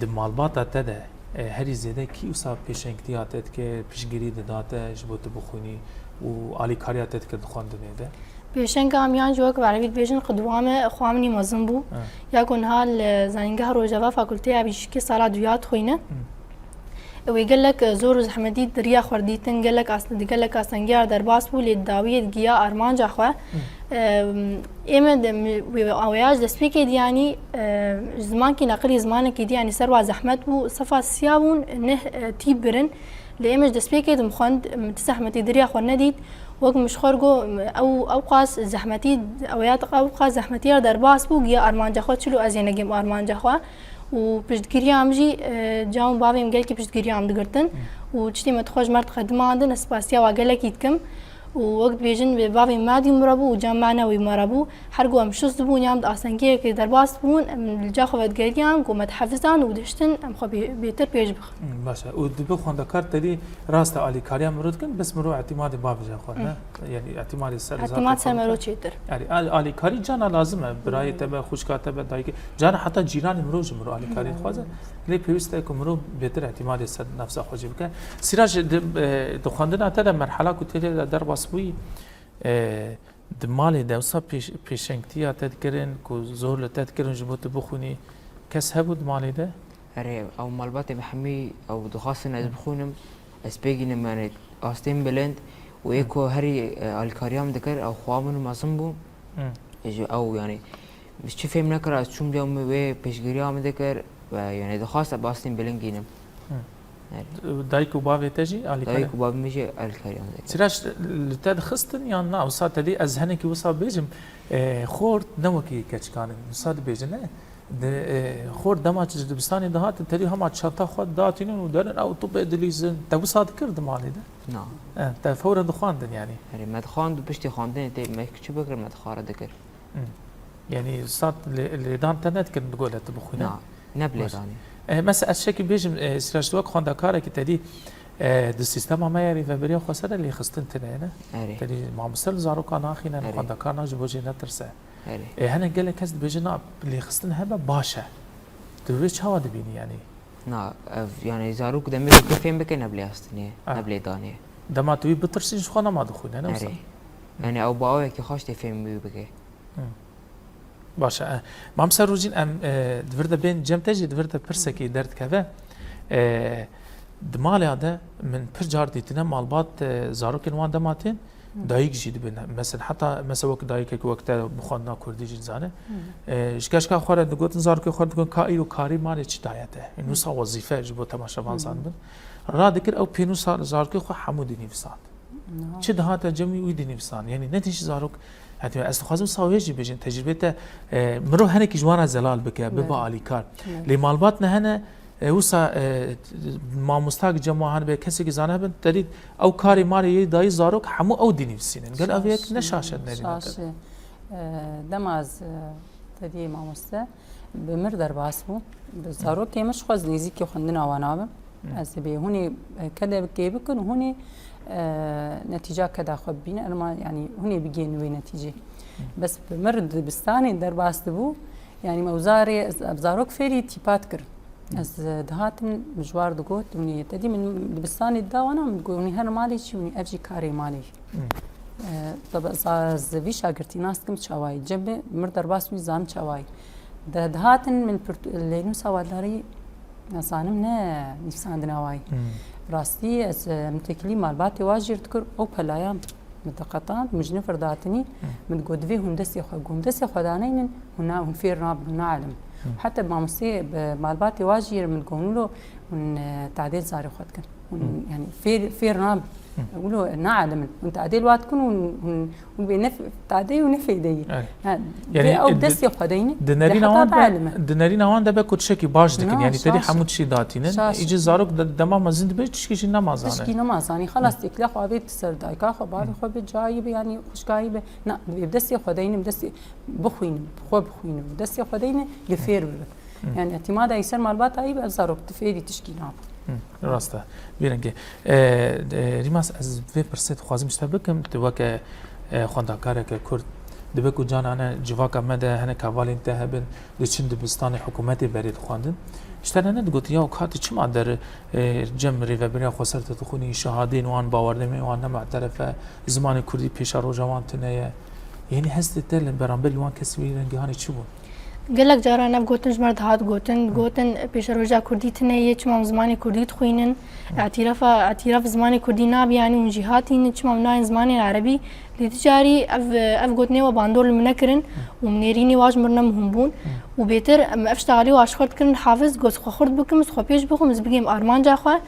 di malbata te de, e, herî zêde kî wisa pêşengtiya te dike, piştgirî dida te ji bo tu bixwînî û alîkariya te dike di xwendinê de? Pêşenga min yan jî wek bi erebî dibêjin qidwa me, xwa min î mezin bû. Ya ku niha li Zanîngeha Rojava Fakulteya Bijîşkî sala duya dixwîne. Wê gelek zor û zehmetî di riya xwe re dîtin, gelek as-, di gelek astengiya re derbas bû, lê di dawiyê digiya armanca xwe. Em, ê me de mi-, wê awaya ji destpêkê dî yanî, e, ji zimankî neqilî zimanekî dî yanî ser wa zehmet bû, sefa siya bûn, neh, e, tî birin. Lê ê me ji destpêkê de min xwend, min ti zehmetî di riya xwe nedît. Wek min ji xwe re got, ew, ew qas zehmetî, awaya ew qas zehmetiya re derbas bû, giya armanca xwe çilo ez ê negêm armanca xwe. Û piştgiriya min jî, e, can û bavê min gelkî piştgiriya min digirtin û tiştê me dixwe ji me re diqedimandin, ez spasiya wa gelekî dikim. û wek dibêjin, bavê me dî min re bû û can me ne wî me re bû. Her ku em şust bûn yan di astengiyekê derbas bûn, em li ca xwe vedigeriyan ku me dihefizan û dihiştin em xwe bê-, bêtir pêş bixin. Hmm, baş e. Û dibe xwendekar tedî rast e alîkariya mirov dikin, bes mirov îtîmadê bavêje xwe, ne? Yanî îtîmadê ser Îtîmad ser mirov çêtir. Erê, al-, alîkarî cana lazim e. Birayê te be, xwişka te be, dayikê. Cana heta cîranê mirov ji mirov alîkarî dixwaze. Lê pêwîst e ku mirov bêtir îtîmadê ser nefsa xwe jî bike. Sîrac, di, e, di xwendina te de merhela ku tê lê de derbas bûyî, e, di malê de wisa pêş-, pêşengtiya te dikirin ku zor li te dikirin ji bo tu bixwînî, kes hebû di malê de? Erê, ew malbatê min hemî ew dixwastin ez bixwînim, ez pê gînim, yanî astên bilind û yê ku herî, e, alîkariya min dikir, ew xwa min û mezin bû. Hı. Ji ew, yanî, min çi fêm nekir, ez çûm cem wê pêşgiriya min dikir ve, yanî, dixwast ez astên bilind gînim. Hı. Erê. Dayik û bavê te jî alîkar e? Dayik û bavê min jî alîkariya min dikir. Sîrac, li te dixistin yan na? Wisa te dî ez henekî wisa bêjim, e, xort ne wekî keçikan in. Wisa dibêjin, ne? Di, e, xort dema ji dibistanê dihatin, tedî hema çanta xwe datînin û derin ew tubê dilîzin. Te wisa dikir di malê de? Na. E, te fewre dixwandin yanî? Erê, me dixwand û piştî xwandinê tê me çi bikir, me dixwara dikir. Hmm. Yanî sat lê-, lêdan te nedikirin bi gole tu bixwîne? Na, ne bi lêdanê. E, mesela ez şekî bêjim, e, Sîrac, tu wek xwendekarekî tedî, e, di sîstema me ya rêveberiya xweser de lêxistin tune ye, ne? Erê. Tedî mamoste li zaroka naxîne, erê, xwendekar na ji bo jê netirse. Erê. E, hinek gelek kes dibêjin, na, lêxistin hebe baş e. Tu vê çawa dibînî yanî? Na, ev, yanî zarok demê ku fêm bike ne bi lêxistinê, ah, ne bi lêdanê. Dema tu wî bitirsî ji xwe nema dixwîne, ne wisa? Erê. Yanî ew bi awekî xweş tê fêm wî bike. Hı. Baş e. E, Mam Serûcîn, em, e, di vir de bên cem te jî di vir de pirsekî derdikeve. E, di mala de min pir car dîtine malbat, e, zarokên wan dema tên, hı, dayik jî dibin. Mesela heta, mesela wek dayikek wek te bi xwendina kurdî jî dizane. Hı. E, ji keşka xwe re digotin, zarokê xwe digotin ka îro karî malê çi daye te. Hı. Nûsa wezîfe ji bo temaşevan, hı, zanibin. Radikir ew pênûsa zarokê xwe hemû dinivîsand. Niha. Çi dihate cem wî, wî dinivîsand. Yanî ne tîş zarok. Hetî ez dixwazim wisa wê jî bêjin. Tecrûbê te, e, mirov henekî ji wan re zelal bike, bibe, evet, alîkar. Evet. Lê malbat ne hene, e, wisa, e, mamostak cem wan hene be, kesekî zane hebin, te dît ew karê marê yê dayî zarok hemû ew dinivîsînin. Gel ev yek ne şaş e, ne dî. Şaş e. E, dema ez, e, te dî mamoste. Bi mir derbas bû. Bi zarokê min ji xwe ez nêzîkî xwendina wan nabim. Hı. Ez dibê hûnê, e, kede kê bikin û hûnê, e, netîca keda xwe bibîne. Erma, yanî hûnê bigihên wê netîcê. Hı. Bes bi mir dibistanê derbas dibû. Yanî me wizarê, ez, ev zarok fêrî tîpa dikirin. Hı. Ez, e, dihatim, min ji war digot, hûnê te dî min dibistanê dida wana, min digot, hûnê herin malê çi, hûnê ev jî karê malê. Hı. E, tabi, ez, ez vî şagirtî nas dikim çawayî. Cem bi mir derbas wî zanim çawayî. De dihatin min pirtu-, lê nûsa waldarî, ez zanim ne nivîsandina wayî. Hmm. Rastî ez, e, min têkilî malbatê wa jîr dikir, ew pelaya min diqetand, min ji nifir datinî, hmm, min digot, divê hûn destê xwe, hûn destê xwe daneynin, hûn na, hûn fêr nabin, hûn naelim. Hmm. Heta mamostê bi malbatê wa jîr min digot, hûn lo, hûn, e, tadê zarê xwe dikin. Hûn, hmm, yanî fêr, fêr nabin. Hmm. Wilo naelimin. Hûn tadê li wa dikin û hûn, hûn bê ne f-, tadeyî û ne feydeyî. Evet. Ha, yanî, vê ew di, destê xwe deyne, di nerîna wan de, di nerîna wan de be ku tiştekî baş dikin. Na, yanî te dî şaş e. Hemû tiştî datînin. Şaş e. Îcî zarok de, dema mezin dibe tişkî jî nema zane. Tişkî nema zanî. Xelas, hı, têkila xwe avê ser dayika xwe, bavê, hı, xwe bi cayî be, yanî xwişkayî be. Na, divê bi destê xwe deyne, bi destê bixwînin, bi xwe bixwînin, bi destê xwe deyne, li fêr bibe. Hı. Yanî îtîmada wî ser malbata wî be, ev zarok di fêrî tişkî nabin. Hı, rast e. Vî rengê. E, e, Rîmas, ez vê pirsê dixwazim ji te bikim. Tu weke, e, xwendekareke Kurd, dibe ku canane civaka me de hinek hevalên te hebin, diçin dibistanê hikûmetê berê dixwendin. Ji te re nedigotin, ya ka tu çima der, e, cem rêveberiya xweser tu dixwînî, şehadeyên wan, bawerdemên wan ne me'teref e, zimanê kurdî pêşeroja wan tune ye. Yanî hestê te li beramberî wan kesên wî rengî hanê çi bûn? Gelek caran ev gotin ji me re dihat gotin, gotin, pêşeroja kurdî tune ye, çima em zimanê kurdî dixwînin? Îtîrafa, îtîraf zimanê kurdî nabe, yanî hûn jî hatînin, çima em nayên zimanê erebî? Lê ti carî ev, ev gotinê we bandor li min nekirin û min nêrînê wa ji min re ne muhim bûn. Û bêtir em ev ştaxalî wa ji xwe dikirin hafiz, got, xwe xurt bikim, ez xwe pêş bixwim, ez bigihim armanca xwe.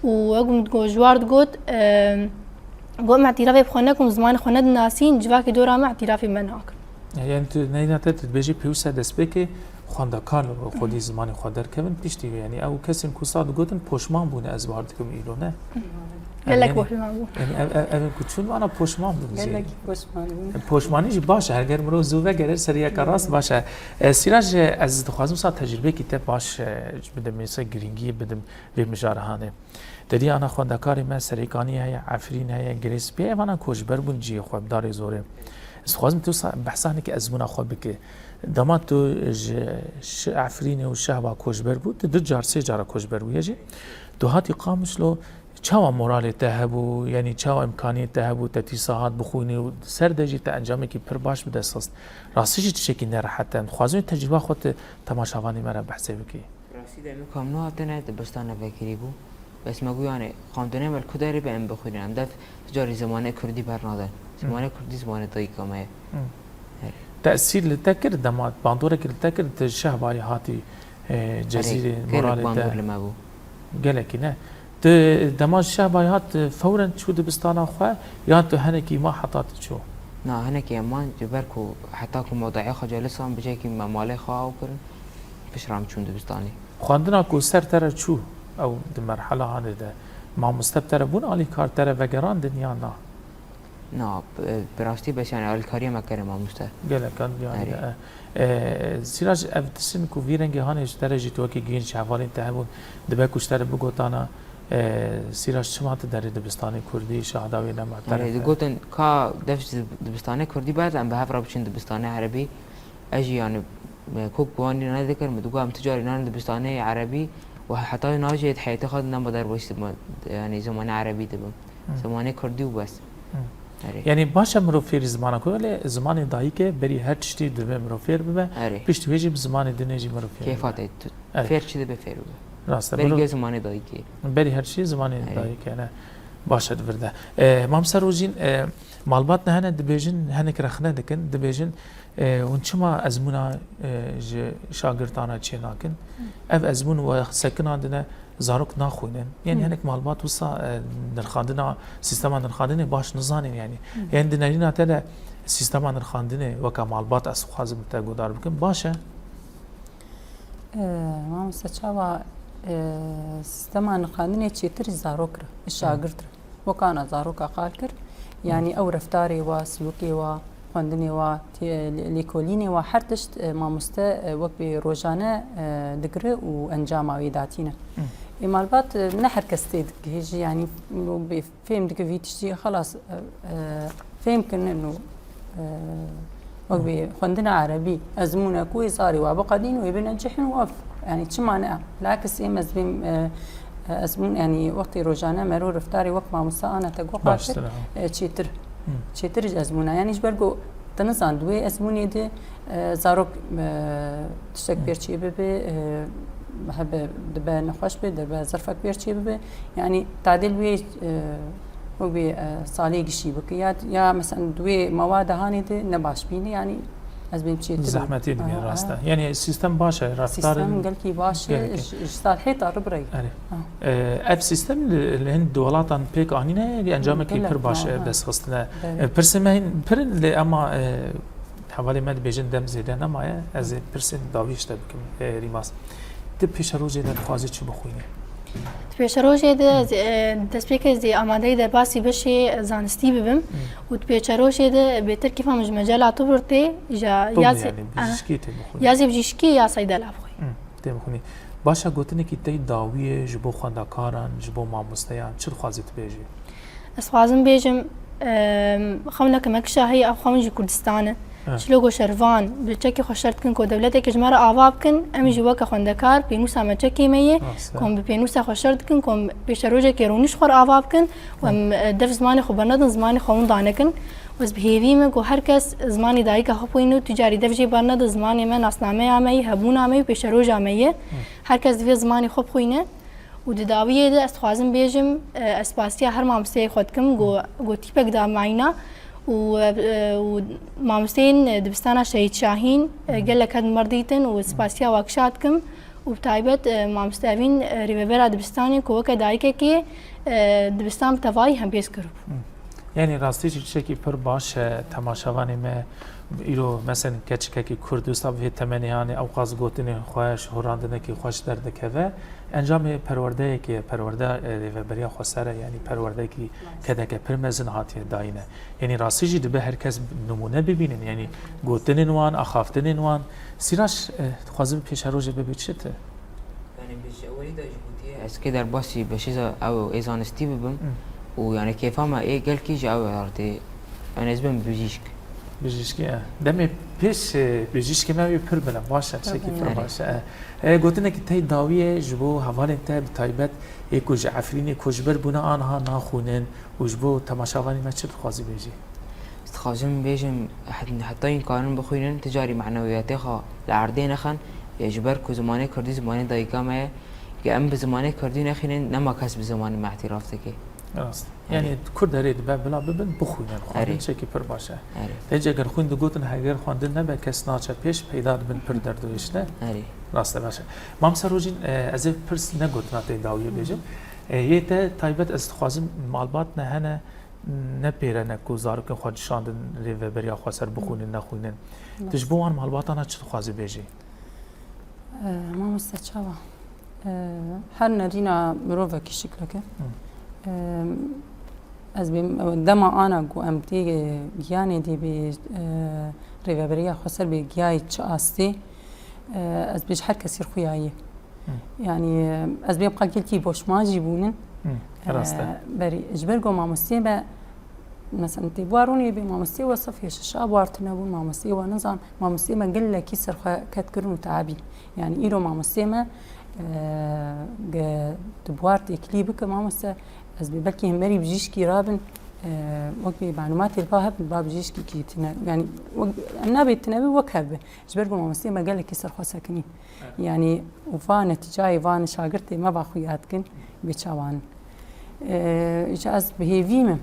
Û wek min digot, ji war digot, em, got, em îtîrafê bi xwe nekin, zimanê xwe nedinasîn, civakê dora me îtîrafê me nakin. Yanî tu neyna te, tu dibêjî pêwîst e destpêkê xwendekar xwedî zimanê xwe derkevin, piştî wê, yanî ew kesên ku wisa digotin poşman bûne, ez bar dikim îro ne. Gelek boş bû. Yanî ev, ev, ev ku çûn vana poşman bûn jî. Gelekî poşman bûn. Poşmanî jî baş e, her ger mirov zû vegere ser yeka rast baş e. E, Sîrac, ez dixwazim sa tecrûbekî te baş, e, bidim, mesela girîngiyê bidim vê mijara hanê. Te dî ana xwendekarê me Serêkanî heye, Efrîn heye, Girêspî heye, vana koçber bûn cihê xwe bi darê zorê. Ez dixwazim tu sa behsa hinekî ezmûna xwe bike. Dema tu ji Şi-, Efrînê û Şehba koçber bû, tu du car, sê cara koçber bûye jî. Tu hatî Qamişlo, çawa moralê te hebû, yanî çawa îmkaniyê te hebû, te tîsa hat bixwînî û ser de jî te encamekî pir baş bi dest xist. Rastî jî tiştekî nerehet e. Dixwazim tecrûba xwe tu temaşevanê me re behsê bikî. Rastî de em kam nû hatine dibistana vekirî bû. Bes me got, yanî, xwendinê me li ku derê be em bixwînin. Em dev tu carî zimanê kurdî bernadin. Hı. Zimanê kurdî zimanê dayika me ye. Hı. Erê. Tesîr li te kir, dema bandorek li te kir, tu Şehbayê hatî, e, Cezîrê, erê, gelek moralê te bandor li me bû. Gelekî ne. Tu dema Şehbayê hat, tu fewren çû dibistana xwe, yan tu henekî ma heta tu çû? Na, henekî em man, ji ber ku heta ku me dayê xwe calisan bicekî me malê xwe aw kirin, pişt re em çûn dibistanê. Xwendina ku ser te re çû, ew di merhela hanê de, mamoste bi te re bûn alîkar, te re vegerandin yan na? Na, bi, bi rastî bes, yanî alîkariya me kere mamoste. Gelek an, yanî, erê, e, e, Sîrac, ev tiştin ku vî rengê hanê ji te re jî tu wekî genç hevalên te hebûn, dibe ku ji te re bigotana, e, Sîrac, çima tu derê dibistanê kurdî, şahda wê nema te re? Erê, digotin ka dev ji dibistanê kurdî berde, em bi hev re biçin dibistanê erebî. Ez jî, yanî, e, kok bi wan dî nedikirim, min digot em tu carî narin dibistanê erebî û heta wê navê jî di heyetê xwe de nema derbasî, yanî zimanê erebî dibim. Hı. Zimanê kurdî û bes. Hı. Erê. Yanî baş e mirov fêrî zimana ku, lê zimanê dayikê berî her tiştî divê mirov fêr bibe. Erê. Piştî wê jî bi zimanê dinê jî mirov fêr bibe. Kêfa te tu, erê, fêr çi dibe fêr bibe. Rast e, berî mirov ge zimanê dayikê. Berî her tiştî zimanê, erê, dayikê ne. Baş e di vir de. E, Mam Serojîn, e, malbat ne hene dibêjin, hinek rexne dikin, dibêjin, e, hûn çima ezmûna, e, ji şagirtana çê nakin? Hı. Ev ezmûn we sekinandine, zarok naxwînin. Yanî, hı, hinek malbat wisa, e, nirxandina, sîstema nirxandinê baş nizanin yanî. Hı. Yanî di nerîna te de sîstema nirxandinê weke malbat ez dixwazim te guhdar bikim, baş e? E, mamoste çawa, e, sîstema nirxandinê çêtir ji zarok re, ji, hı, şagirt re. Wek ana zaroka qal kir, yanî ew reftarê wa, silûkê wa, xwendinê wa, tê-, lê-, lêkolînê wa, her tişt, e, mamoste, e, wek bê rojane, e, digire û encama wê datîne. Hı. Ê malbat, e, ne her kes tê digihêjî, yanî, û bê fêm dike vî tiştî, xelas, e, e, fêm kirine û, e, wek bê xwendina erebî, ezmûne ku wê zarê wa biqedîn, wê bine cihn û ev, yanî, çima ne? Bilakis êm ez bêm, e, e, ezmûn, yanî, wextê rojane mero reftarê wek mamoste ana te got qal kir, baştir, ha, e, çêtir. Hı. Çêtir ji ezmûna. Yanî ji ber ku te nizan di wê ezmûnê de, e, zarok, e, tiştek, hı, pêr çê bibe, e, hebe dibe nexweş be, dibe zirfek pêr çê bibe. Yanî tadil wê, e, wê, e, salê gişî bike. Ya, ya mesela di wê mewada hanê de ne baş bîne. Yanî ez bêm çêtir. Zehmetî dibîn, ha, rast e. Ha. Yanî sîstem baş e, reftar. Sîstem gelkî baş e, gelkî. Ji, ji salhê ta ribirey. Erê. Ha. E, ev sîstem li, li hin di welatan pêk anîne, encamekî, gelek, pir baş, ha, e, ha, dest xistine. Belê. E, pirsê me hîn pir in, lê ema, e, hevalê me dibêjin dem zêde nemaye, ez ê pirsên dawî ji te bikim, e, Rîmas. Di pêşerojê de dixwazî çi bixwînî? Di pêşerojê de, hı, ez, e, destpêkê ez ê amadeyî derbasî beşê zanistî bibim, hı, û di pêşerojê de bêtir kêfa min ji mecala tib re tê, ya, tib, ya zê, yanî, aha, bijîşkî tê bixwînî. Ya zê bijîşkî ya seydela bixwî. Hı, tê bixwînî. Baş e, gotinekî te yî dawiyê ji bo xwendekaran, ji bo mamosteyan çi dixwazî tu bêjî? Ez dixwazim bêjim, em, xewneke me kişa heye, ev xewn ji Kurdistan e. Evet. Çilo ku şervan bi çekê xwe şer dikin ku dewleteke ji me re ava bikin, em jî, hı, weke xwendekar pênûsa me çekê me ye, rast e, ku em bi pênûsa xwe şer dikin, ku em pêşerojekê rûnî ji xwe re ava bikin û, hı, em, e, dev zimanê xwe bernedin, zimanê xwe winda nekin. Û ez bi hêvî me ku her kes zimanê dayika xwe bixwîne û tu carî dev jê bernede, zimanê me nasnameya me ye, hebûna me ye û pêşeroja me ye. Hı. Her kes divê zimanê xwe bixwîne. Û di dawiyê de ez dixwazim bêjim, e, ez spasiya her mamosteyê xwe dikim, go, go tîpek da mayîna û, e, û mamosteyên dibistana Şehîd Şahîn, e, gelek hev me re dîtin û spasiya wa kişa dikim û bi taybet, e, mamoste Evîn, e, rêvebera dibistanê ku weke dayikekê, e, dibistan bi tevayî hembêz kiribû. Yanî rastî jî tiştekî pir baş e, temaşevanê me îro, mesen keçikekî Kurd wisa bi vê temenê, yanî ewqas gotinên xwe, şiholandinekî xweş derdikeve, encamê perwerdeyekê ye, perwerdeya, e, Rêveberiya Xweser e, yanî perwerdeyekî kedeke pir mezin hatiye dayîne. Yanî rastî jî dibe her kes nimûne bibînin, yanî gotinên wan, axaftinên wan. Sîraş, e, dixwazim pêşerojê bibe çi ti? Yanî bi ji ewilî de ji gotiye ez kê derbasî beşê za-, ew ê zanistî bibim Hı. û yanî kêfa me ê gelkî ji ew ê re tê. Yanî ez bim bijîşk. Bijîşkî, e. Demê pêş, e, bijîşkê me wî pir bile baş e, tiştekî pir Tabii. baş e. E, e, gotinekî tey dawî ye ji bo hevalên te, bi taybet ê ku ji Efrînê ku ji ber bûne aniha naxwînin û ji bo temaşevanê me çi dixwazî bêjî? Ez dixwazim bêjim, het-, heta yên karin bixwînin, ti carî manewiyatê xwe li erdê nexin, yê ji ber ku zimanê kurdî zimanê dayika me ye, yê em bi zimanê kurdî nexwînin, nema kes bi zimanê me îtiraf dike. Rast. Erê. Yanî Kurd erê dibe bila bibin, bixwînin. Xwendin Erê. tiştekî pir baş e. Erê. Hêj eger xwîn digotin, heger xwendin nebe, kes naçe pêş, peyda dibin pir derdû hêşne. Erê. Rast e, baş e. Mamoste Rojîn, e, ez ê pirs ne gotina tê dawiyê bêjim. E, yê te taybet ez dixwazim malbat ne hene, ne pêre ne ku zarokên xwe dişandin Rêveberiya Xweser bixwînin, nexwînin. Rast. Tu ji bo wan malbatana çi dixwazî bêjî? E, mamoste çawa? E, her nerîna mirovekî şikleke. Hı. E, ez bêm, dema ana ku em tê giyanê dê bê, e, Rêveberiya Xweser bê giyayê çi astê, e, ez bêj her kesî xuya yê. Hı. Yanî, e, ez bêm qe gelkî boşman jî bûnin. Hı, rast e. E, berî, ji ber ku mamosteyê me, mesela, tê buarûnê bê mamosteyê we sifê şişa buartine bûn, mamosteyê we nizan, mamosteyê me gelekî serxwe ket kirin û teabî. Yanî îro mamosteyê me, e, ge, tu buar têkilî bike mamoste, ez bê belkî hemberî bijîşkî rabin, e, wek bê malûmatê ba hebin, ba bijîşkî kî tine, yanî wek, em nabê tine bê wek hev be. Ji ber ku mamosteyê me gelekî serxwe sekinî. Yanî û va netîcayê van şagirtê me va xuya dikin bê çawan. E, îca ez bi hêvî me.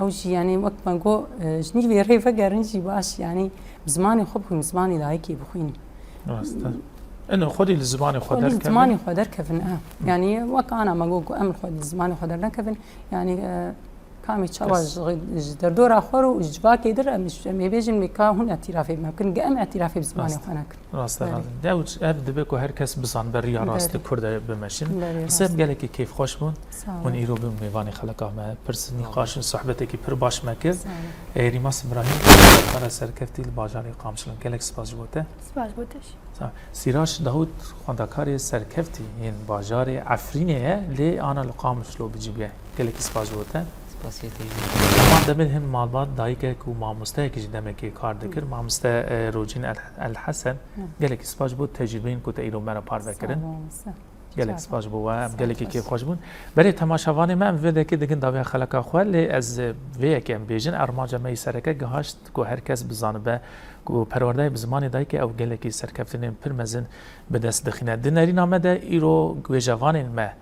Ew jî, yanî, wek me got, e, ji nîvê rê vegerin jî baş, yanî, bi zimanê xwe bixwînin, zimanê dayikê bixwînin. Rast e. Eno xwedî li zimanê xwe Xwedî derkevin. zimanê xwe derkevin, e. Hı. Yanî, wek ana me got, ku em li xwe li zimanê xwe dernekevin, yanî, e, kamê çawa Kes- ji, ji derdora xwe û ji civakê dir, em, em ê bêjin, wê ka hûn îtirafê me bikin, ge em îtirafê bi zimanê Rast. xwe nekin. Rast e, Belê. rast e. Ew, ev dibe ku her kes bizan beriya rast Belê. Kurd e bimeşin. Belê, Qisem rast. gelekî kêfxweş bûn. Sağ Hûn olun. îro bin mêvanê xeleka me. Pirs Sağ olun. nîqaş û sohbetekî pir baş me kir. Sağ olun. E, Rîmas Îbrahîm, kara serkeftî li bajarê Qamişlo. Gelek spas ji bo te. Spas bo te jî. Sağ ol. Sîraş Dawûd, xwendekarê serkeftî yên bajarê Efrînê ye, lê ana li Qamişlo biciviye. Gelekî spas ji bo te. Spasiyê te jî. Heman demê hin malbat dayikek û mamosteyekî jî demekê kar dikir. Hı. Mamoste, e, Rocîn El, El Hesen, Hı. gelekî spas ji bo tecrûbeyên ku te îro me re parve kirin. Sağ ol, mamoste. Gelek Rica spas ji bo we, em ederim. Sağ gelekî ol. kêfxweş bûn. Berê temaşevanê me, em vê dekê digin dawiya xeleka xwe, lê ez vê yekê em bêjin, armanca me yî sereke gihaşt ku her kes bizanibe ku perwerdeyê bi zimanê dayikê ew gelekî serkeftinên pir mezin bi dest dixîne. Di nerîna me de îro guêjevanên me,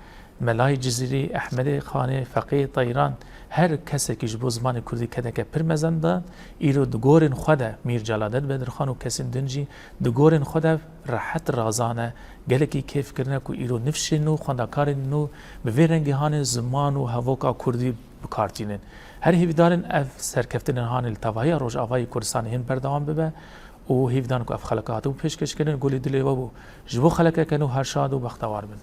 Melayê Cizîrî, Ehmedê Xanê, Feqiyê Teyran, her kesekî ji bo zimanê kurdî kedeke pir mezin da. Îro di gorên xwe de Mîr Celadet Bedirxan û kesên din jî di gorên xwe de rehet razan e. Gelekî kêf kirine ku îro nifşên nû, xwendekarên nû bi vê rengî hanê ziman û hevoka kurdî bi kar tînin. Her hêvîdarin ev serkeftinên hanê li tevahiya Rojavayê Kurdistanê hîn berdewam bibe û hêvîdarin ku ev xeleka hatibû pêşkêşkirin, gulî dilê we bû. Ji bo xelekeke nû her şad û bextewar bin.